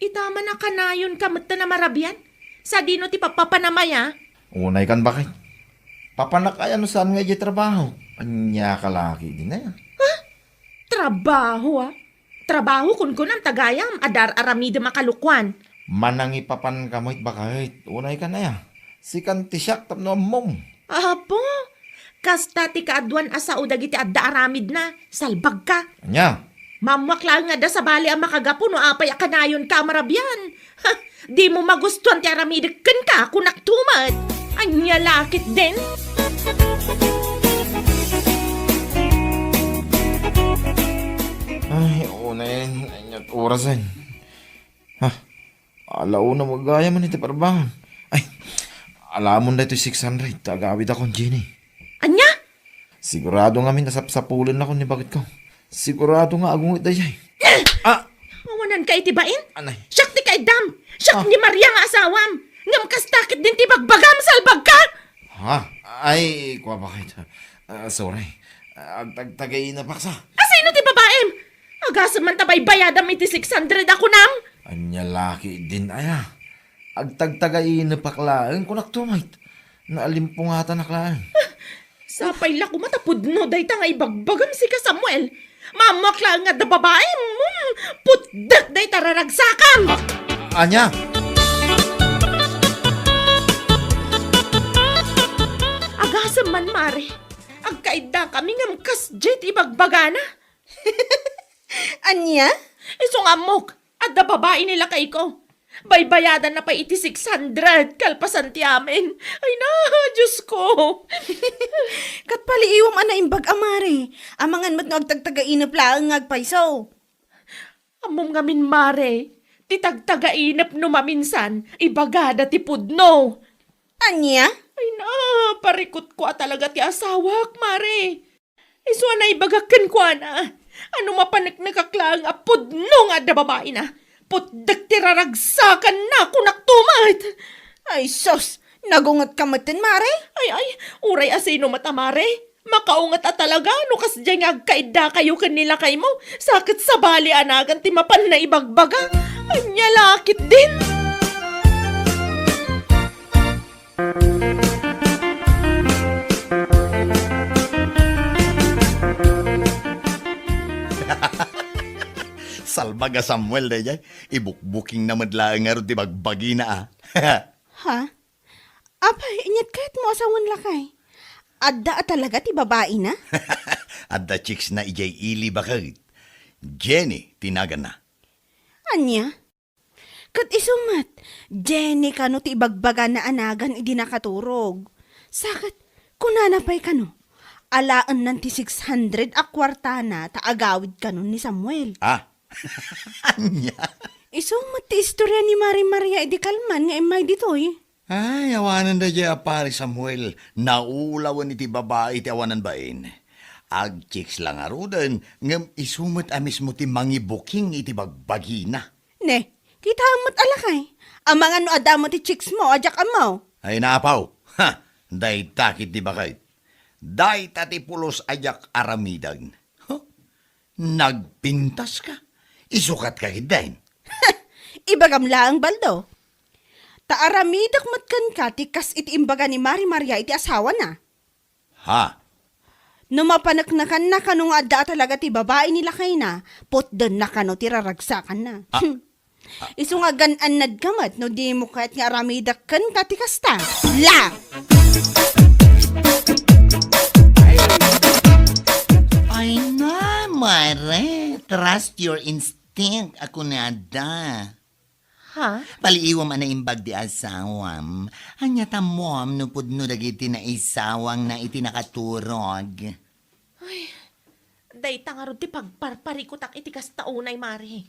Ita man a kanayonka metten a marabian. Sadino ti papapanam aya? Unaykan, bakay. Papanak aya no saan nga idiay trabaho. Ania ka la ketdin aya? Ha? Trabaho, ah? Trabaho, kunkunam, ta gayam, adda ar-aramidem a kalukuan. Manangipapanka met, bakay. Unaykan aya? Sikan ti siak tapno ammom. Apo, kasta ti kaaduan a sao dagiti adda aramidna. Salbagka. Ania? Maammoak laeng nga adda sabali a makagapu no apay a kanayonka a marabian. Ha, Dimo magustuan ti aramidek kenka, kunak to met. Ania la ketdin? Ay, unayen, ania't orasen? Ha? Ala una met gayam iti parbangan. Ay, alamon daytoy six hundred, ta agawidakon, Jenny. Ania? Sigurado ngamin a sapsapulennakon ni baketko. Sigurado nga agunget daydiay. Ah! Awananka iti bain? Anay. Siak ti kaiddam! Siak Ah. ni Maria nga asawam! Ngem kasta ketdin ti bagbagam, salbagka! Ha? Ay, kua baket. Ah, sorry. Ah, agtagtagainapak sa. Asino ti babaim? Agasem man ta baybayadam iti six hundred a kunam? Ania la ketdin aya? Agtagtagainapak laeng, kunak to met. Naalimpungatanak laeng. Sapay la koma ta pudno dayta nga ibagbagam sika, Samuel. Maammoak laeng nga adda babaim. Hmm, putdek dayta raragsakam. Ah, ania? Agasem man, Mare. Agkaiddakami ngem kasdiay ti ibagbagana. Ania? Isu nga ammok, adda babai ni lakayko. Baybayadanna pay iti six hundred, kalpasan ti amin. Ay na, Diosko! Ket paliiwam a naimbag a, Mare. Amangan met no agtagtagainep laeng nga agpayso. Ammom ngamin, Mare, ti tagtagainep no maminsan, ibagada ti pudno. Ania? Ay na, parikutko a talaga ti asawak, Mare. Isu a naibagak kenkuana a no mapaneknekak laeng a pudno nga adda babaina, putdek ti raragsakanna, kunak to met. Ay sus, nagungetka metten, Mare? Ay, ay, uray asino met a, Mare. Makaunget a talaga no kasdiay nga agkaiddakayo ken ni lakaymo, sa ket sabali a nagan ti mapanna ibagbaga. Ania la ketdin? Salbag a Samuel daydiay. Ibukbukingna met laeng ngarud ti bagbagina, a. Ha? Apay, ania't kayatmo a sawen, lakay? Adda a talaga ti babaina? Adda chicks na idiay ili, baket. Jenny ti naganna. Ania? Ket isu met, Jenny kano ti ibagbagana a nagan idi nakaturog. Sa ket, kunana pay kano, alaennan ti six hundred a kuartana ta agawid kano ni Samuel. Ah, ania? Isu met ti istorya ni Mari Maria idi kalman nga immay ditoy. Ay, awanen daydiay a Pari Samuel. Naulawen iti babai ti awanan bain. Agchicks la ngaruden, ngem isu met a mismo ti mangibuking iti bagbagina. Ne, kitaem met a lakay. Amangan no adda met ti chicks mo a diak ammo. Ay, napaw. Ha! Dayta ketdi baket. Dayta ti pulos a diak aramiden. Huh? Nagpintaska? Isukatka ketdin? Ibagam laeng, Baldo. Ta aramidek met kenka ti kas iti imbaga ni Mari Maria iti asawana. Ha? No mapaneknekanna kano nga adda a talaga ti babai ni lakayna, putdenna kano ti raragsakanna. Ah. Isu nga gan-annadka met no dimo kayat nga aramidek kenka ti kasta. La! Ay na, Mare. Trust your instinct, a kunada. Ha? Paliiwam a naimbag ti asawam. Ania ta ammom no pudno dagiti naisawangna iti nakaturog? Ay, dayta ngarud ti pagparparikutak iti kasta unay, Mare.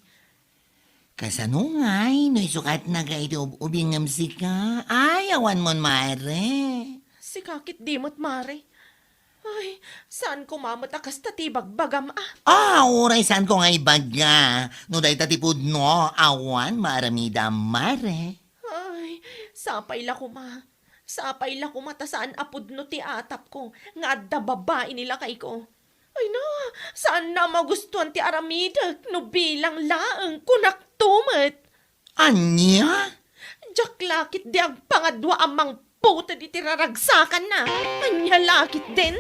Kasano ngay no isukatna iti ub-ubingem sika? Ay, awan mon, Mare. Sika ketdi met, Mare. Ay, saan koma met a kasta ti ibagbagam, a? Ah, uray saan ko nga ibaga. No dayta ti pudno, awan maaramidam, Mare. Ay, sapay la koma. Sapay la koma ta saan a pudno ti atapko nga adda babai ni lakayko. Ay na, saanna a magustuan ti aramidek no bilang laeng, kunak to met. Ania? Diak la ketdi agpangadua a mangputed iti raragsakanna. Ania la ketdin?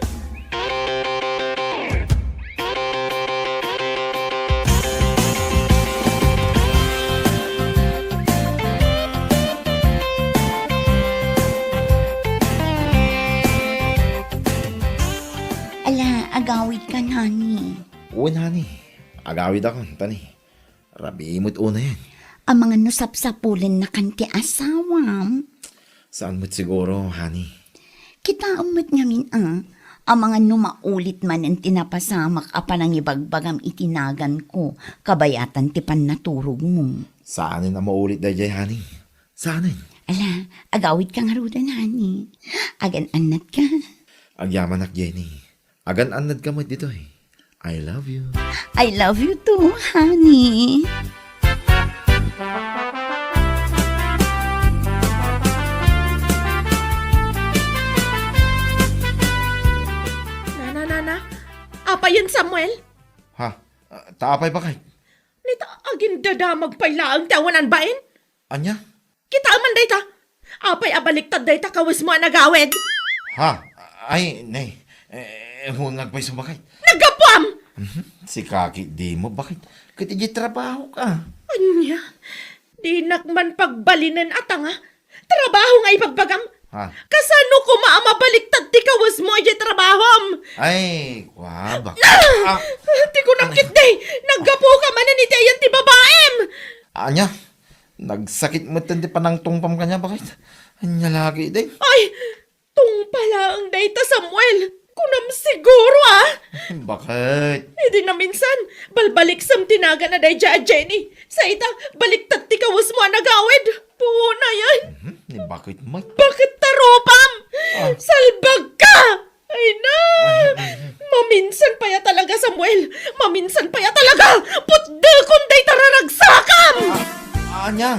Ala, agawidka, honey. Wen, honey. Agawidakon, tani. Rabii met unayen. Amangan no sapsapulennakan ti asawam. Saan met siguro, honey? Kitaem met ngamin a, amangan no maulit manen ti napasamak a panangibagbagam iti naganko kabayatan ti pannaturogmo. Saanen a maulit daydiay, honey. Saanen? Ala, agawidka ngaruden, honey. Agan-annatka. Agyamanak, Jenny. Agan-annadka met ditoy. I love you. I love you too, honey. Nana, nana. Apay yen, Samuel? Ha? Ah, ta apay, baket? Nita, agindadamag pay laeng ti awanan bain? Ania? Kitaem man dayta. Apay a baliktad dayta kawesmo a nagawid? Ha? Ay, nay. Eh, wen nga agpayso, baket. Naggapuam! Mhm. Sika ketdin, baket. Ket idiay trabahoka. Ania? Dinak man pagbalinen a tanga. Trabaho nga ibagbagam. Ha? Kasano koma a mabaliktad ti kawesmo idiay trabahom? Ay, kua, baket. Ah! Ah! Ti kunam ketdi, naggapuka manen iti ayan ti babaim. Ania? Nagsakit metten ti panangtungpam kaniak, baket. Ania la ketdi? Ay, tungpa laeng dayta, Samuel. Kunam siguro, ah. Baket? Idi naminsan, balbaliksem ti nagan a daydiay a Jenny. Sa ita, baliktad ti kawesmo a nagawid. Puonayen. Mhm, ni baket met. Baket ta rupam? Ah. Salbagka! Ay na! Ay, ay, ay. Maminsan pay a talaga, Samuel! Maminsan pay a talaga! Putdekon dayta raragsakam! Ah, ania?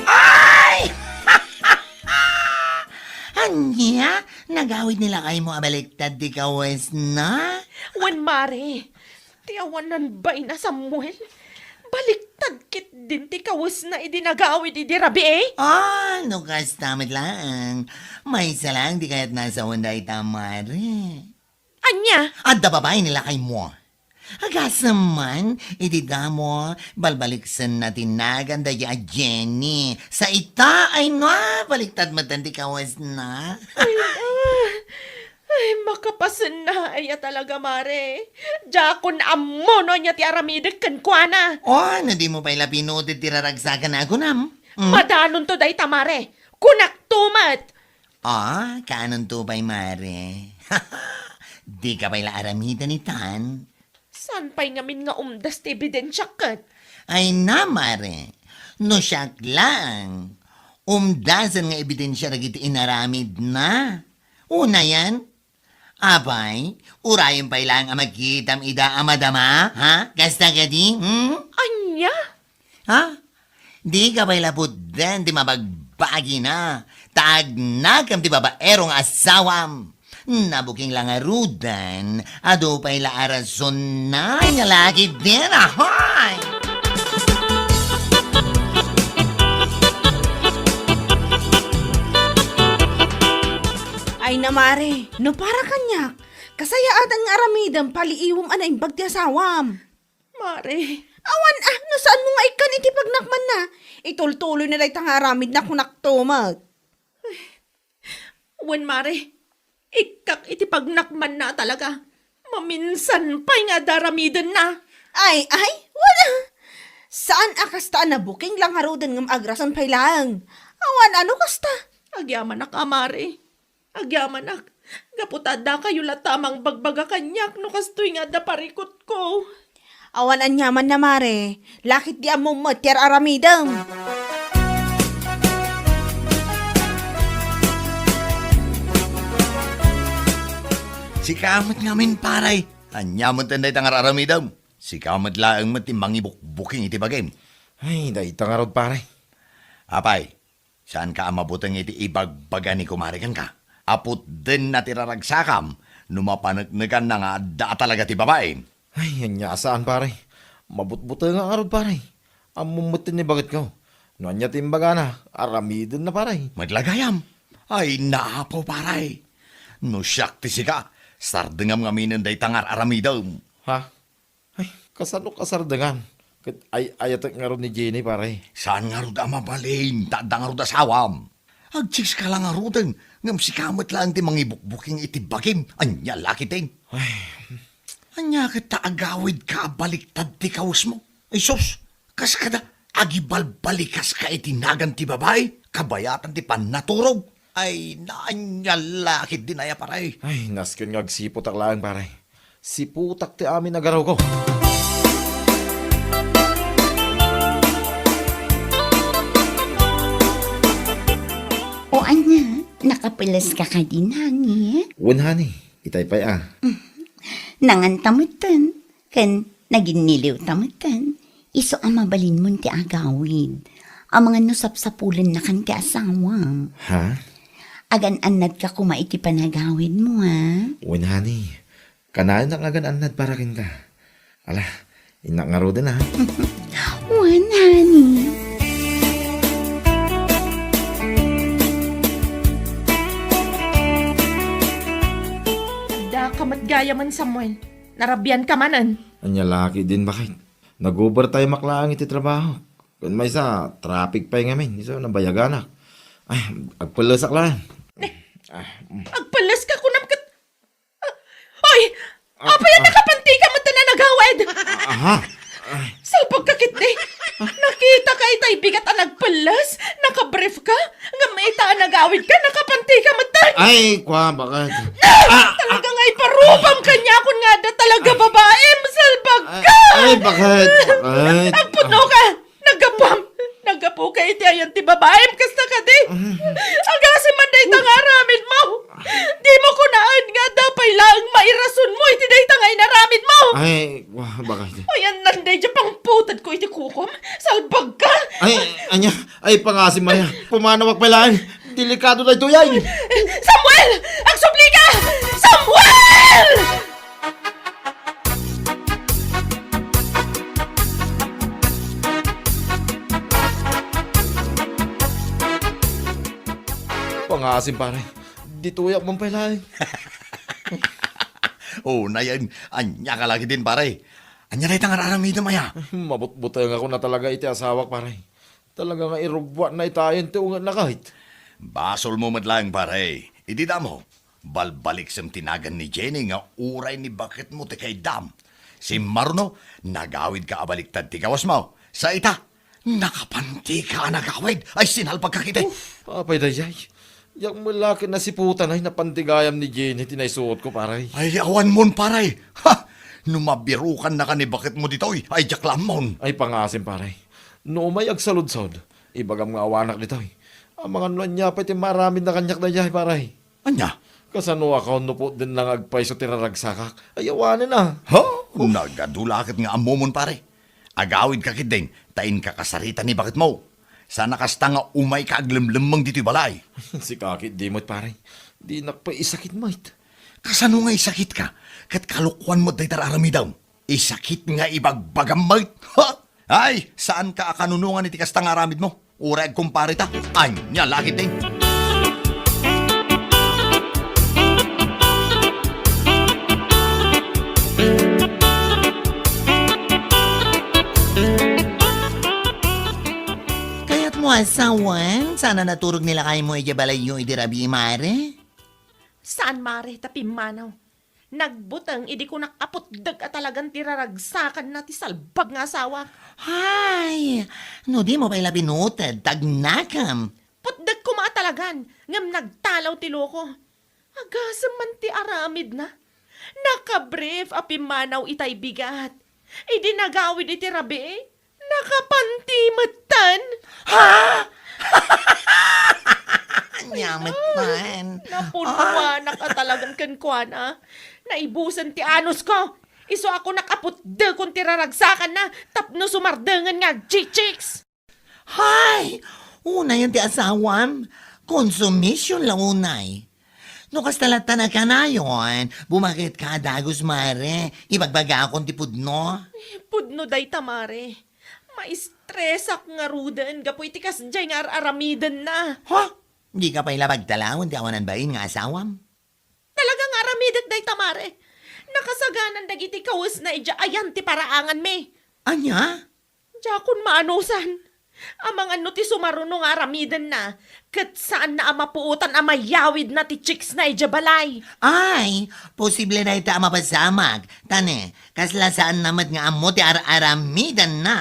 Ay! Ania? Nagawid ni lakaymo a baliktad ti kawesna? Wen, mare. Ti awanan bain a Samuel. Baliktad ketdin ti kawesna idi nagawid idi rabii. Ah, no kasta met laeng. Maysa laeng ti kayatna a sawen dayta, mare. Ania? Adda babai ni lakaymo. Agasem man, iti damo, balbaliksenna ti nagan daydiay a Jenny. Sa ita, ay na, baliktad met ti kawesna. Ay, ah. Ay, makapasenna, aya talaga, mare. Diakon ammo no ania ti aramidek kenkuana. Oh, no dimo pay la pinuted ti raragsakan a kunam. Hmm? Madanonto dayta, mare. Kunakto met. Ah, kaanonto pay, mare? Dika pay la aramiden itan? Saan pay ngamin nga umdas ti ebidensiak ket? Ay na, mare. No siak laeng, umdasen nga ebidensia dagiti inaramidna. Unayen, apay, urayen pay laeng a makitam ida a madama, ha? Kasta kadi, hmm? Ania? Ha? Dika pay la putden ti mabagbagina, ta agnakam ti babaero nga asawam. Nabuking la ngaruden, adu pay la a rasonna nga laki din, ahoy! Ay na, mare, no para kaniak, kasayaatan nga aramidem paliiwem a naimbag ti asawam. Mare. Awan a, no saanmo nga ikkan iti pagnakmanna, itultuloyna dayta nga aramidna, kunakto met. Wen, mare, ikkak iti pagnakmanna a talaga. Maminsan pay nga adda aramidenna. Ay, ay, wen a. Saan a kasta a nabuking la ngaruden ngem agrason pay laeng. Awan a no kasta. Agyamanak a, mare. Agyamanak, gapu ta addakayo latta a mangbagbaga kaniak no kastoy nga adda parikutko. Awan aniamanna, mare. Lakit di ammom met ti ar-aramidem. Sika met ngamin, pare. Ania met dayta nga ar-aramidem? Sika met laeng met ti mangibukbuking iti bagim. Ay, dayta ngarud, pare. Apay, saanka a mabuteng iti ibagbaga ni kumare kenka? Aputdenna ti raragsakam no mapaneknekanna nga adda a talaga ti babaim. Ay, ania a saan, pare. Mabutbutengak ngarud, pare. Ammom met ti ibagitko. No ania ti imbagana, aramidenna, pare. Met la gayam. Ay, naapo, pare. No siak ti sika, sardengam ngaminen dayta nga ar-aramidem. Ha? Ay, kasano kasardengan? Ket ay-ayatek ngarud ni Jenny, pare. Saan ngarud a mabalin, ta adda ngarud asawam. Agchicks ka la ngaruden, ngem sika met laeng ti mangibukbuking iti bagim. Ania la ketdin? Ay. Ania ket ta agawidka a baliktad ti kawesmo? Ay sus, kas kada agibalbalikaska iti nagan ti babai, kabayatan ti pannaturog. Ay, ania la ketdin aya, pare. Ay, nasken nga agsiputak laeng, pare. Siputak ti amin a garawko. O ania, nakapuleska kadi, honey? Wen, honey, itay pay a. Nanganta metten, ken naginniliwta metten. Isu a mabalinmon ti agawid. Amangan no sapsapulennakan ti asawam. Ha? Agan-annadka koma iti panagawidmo, ha? Wen, honey. Kanayon nga agan-annad para kenka. Ala, innak ngaruden, ha? Wen, honey. Daka met gayamen, Samuel. Narabianka manen. Ania la ketdin, baket? Nag-overtime-ak laeng iti trabaho. Ken maysa, traffic pay ngamin. Isu, nabayaganak. Ay, agpellesak laeng. Ah, mm. Agpelleska kunam ket. Ah, oy! Ah, apay a ah. Nakapantika met a nagawid? Ah, aha. Ay. Salbagka ketdi. Nakitaka itay bigat a nagpelles? Nakabrief ka? Ngem ita a nagawidka, nakapantika met. Ay, kwa, baket? Ah! Ah! Talaga nga iparubam kaniakon nga adda talaga babaim, salbagka! Ay, ay, baket? Baket? Agpudnoka! Naggapuam! Naggapuka iti ayan ti babaim, kasta kadi? Agasem man dayta nga aramidmo! Dimo kunaen nga adda pay laeng mairasonmo iti dayta nga inaramidmo! Ay, wa, baket? Ayanna daydiay pangputedko iti kukom? Salbagka! Ay, ania? Ay, pangasem aya. Pumanawak pay laeng. Delikado daytoy ay. Samuel! Agsublika! Samuel! Pangasem, pare. Ditoyak man pay laeng. O, nayen, ania ka la ketdin, pare? Ania dayta nga aramidem aya? Mabutbutengakon a talaga iti asawak, pare. Talaga nga irugbuatna itayen ti ungetna ket. Basolmo met laeng, pare. Idi damo, balbaliksem ti nagan ni Jenny nga uray ni baketmo ti kaiddam. Simmaruno, nagawidka a baliktad ti kawesmo. Sa ita, nakapantika a nagawid. Ay, sinalbagka ketdi. Uf, apay daydiay? Diak met la ket nasiputan ay napanti gayam ni Jenny ti naisuotko, pare. Ay, awanmon, pare. Ha! No mabirokannaka ni baketmo ditoy, ay diak la ammon. Ay, pangasem, pare. No umay agsaludsod, ibagam nga awanak ditoy. Amangan no ania pay ti maaramidna kaniak daydiay, pare. Ania? Kasanoak no putdenna nga agpayso ti raragsakak? Ay, awanen a. Ha? Nagadu la ket nga ammomon, pare. Agawidka ketdin, ta inka kasarita ni baketmo. Sana kasta nga umayka aglemlemmeng ditoy balay. Sika ketdi met, pare. Dinak pay isakit met. Kasano nga isakitka? Ket kalokuan met dayta aramidem. Isakit nga ibagbagam met. Ha? Ay, saanka a kanunongan iti kasta nga aramidmo. Uray agkumpareta. Ania la ketdin? Kayatmo a sawen, saan a naturog ni lakaymo idiay balayyo idi rabii, mare? Saan, mare, ta pimmanaw. Nagbuteng idi kunak a putdek a talagan ti raragsakanna ti salbag nga asawak. Hay! No dimo pay la binuted, tagnakem. Putdek koma a talagan, ngem nagtalaw ti loko. Agasem man ti aramidna. Nakabrief a pimmanaw itay bigat. Idi nagawid iti rabii, nakapanti metten. Ha? Ania metten? Napunnoanak a talagan kenkuana. Naibusen ti anusko. Isu a kunak a putdekon ti raragsakanna tapno sumardengen nga agchichiks. Hay! Unayen ti asawam. Konsumision la unay. No kasta latta a kanayon, bumaketka a dagus, mare. Ibagbagakon ti pudno. Eh, pudno dayta, mare. Maistresak ngaruden gapu iti kasdiay nga ar-aramidenna. Ha? Dika pay la pagtalawen ti awanan bain nga asawam? Talaga nga aramidek dayta, mare. Nakasaganan dagiti kawesna idiay ayan ti paraanganmi. Ania? Diakon maanusan. Amangan no ti sumaruno nga aramidenna, ket saanna a mapuotan a mayawidna ti chicks na idiay balay. Ay, posible dayta a mapasamak. Ta ne, kasla saanna met nga ammo ti ar-aramidenna.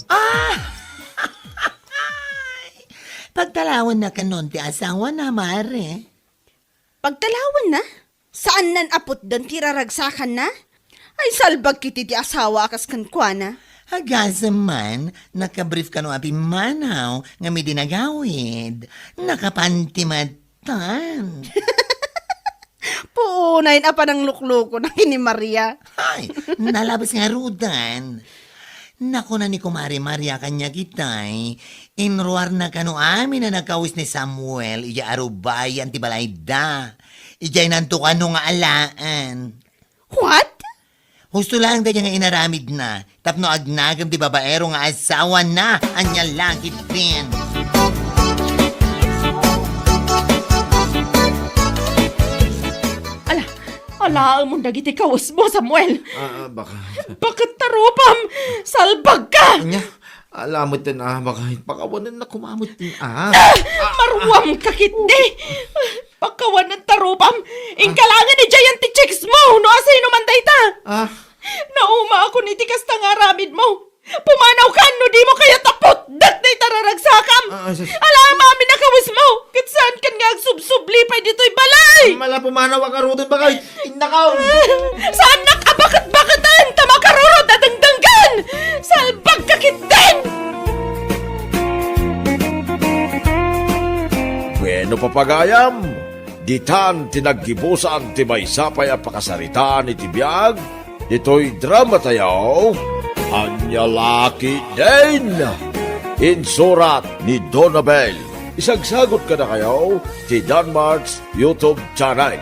Ah! Pagtalawenna kanon ti asawana, mare. Pagtalawenna? Saannan a putden ti raragsakanna? Ay, salbag kiti ti asawa a kas kenkuana. Agasem man, nakabrief kano a pimmanaw nga midinagawid. Nakapanti met tan. Puunayen a panangluklukona ken ni Maria. Ay, nalabes ngaruden. Nakuna ni Kumare Maria kaniak itay, inruarna kano amin a nagkawes ni Samuel idiay arubayan ti balayda. Idiaynanto kano nga alaen. What? Husto laeng dayta nga inaramidna tapno agnagem ti babaero nga asawana. Ania la ketdin? Ala, alaemon dagiti kawesmo, Samuel. Ah, ah, baka. Baket ta rupam! Salbagka! Ania? Ala metten a, baka pakawanen na kumamit din, ah. Ah! Maruamka ketdi! Pakawanen ta rupam! Inka laengen idiayen ti chicks mo no asino man dayta! Ah. Naumaakon iti kasta nga aramidmo. Pumanawkan no dimo kayat a putdek dayta raragsakam. Ah, sus. Ala, amin a kawesmo. Ket saankan nga agsubsubli pay ditoy balay. Mala, pumanawak ngaruden, bakay. Innakaw. Saannak a baket-baketen ta makarurot a dengdenggen. Salbagka ketdin. Bueno, papagayam, ditan ti naggibusan ti maysa pay a pakasaritaan iti biag ditoy drama tayo, Ania la ketdin? Insurat ni Donabel. Isagsagot kadakayo ti Danmart's YouTube channel.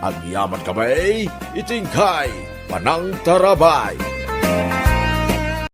Agyaman kami iti inkay panangtarabay.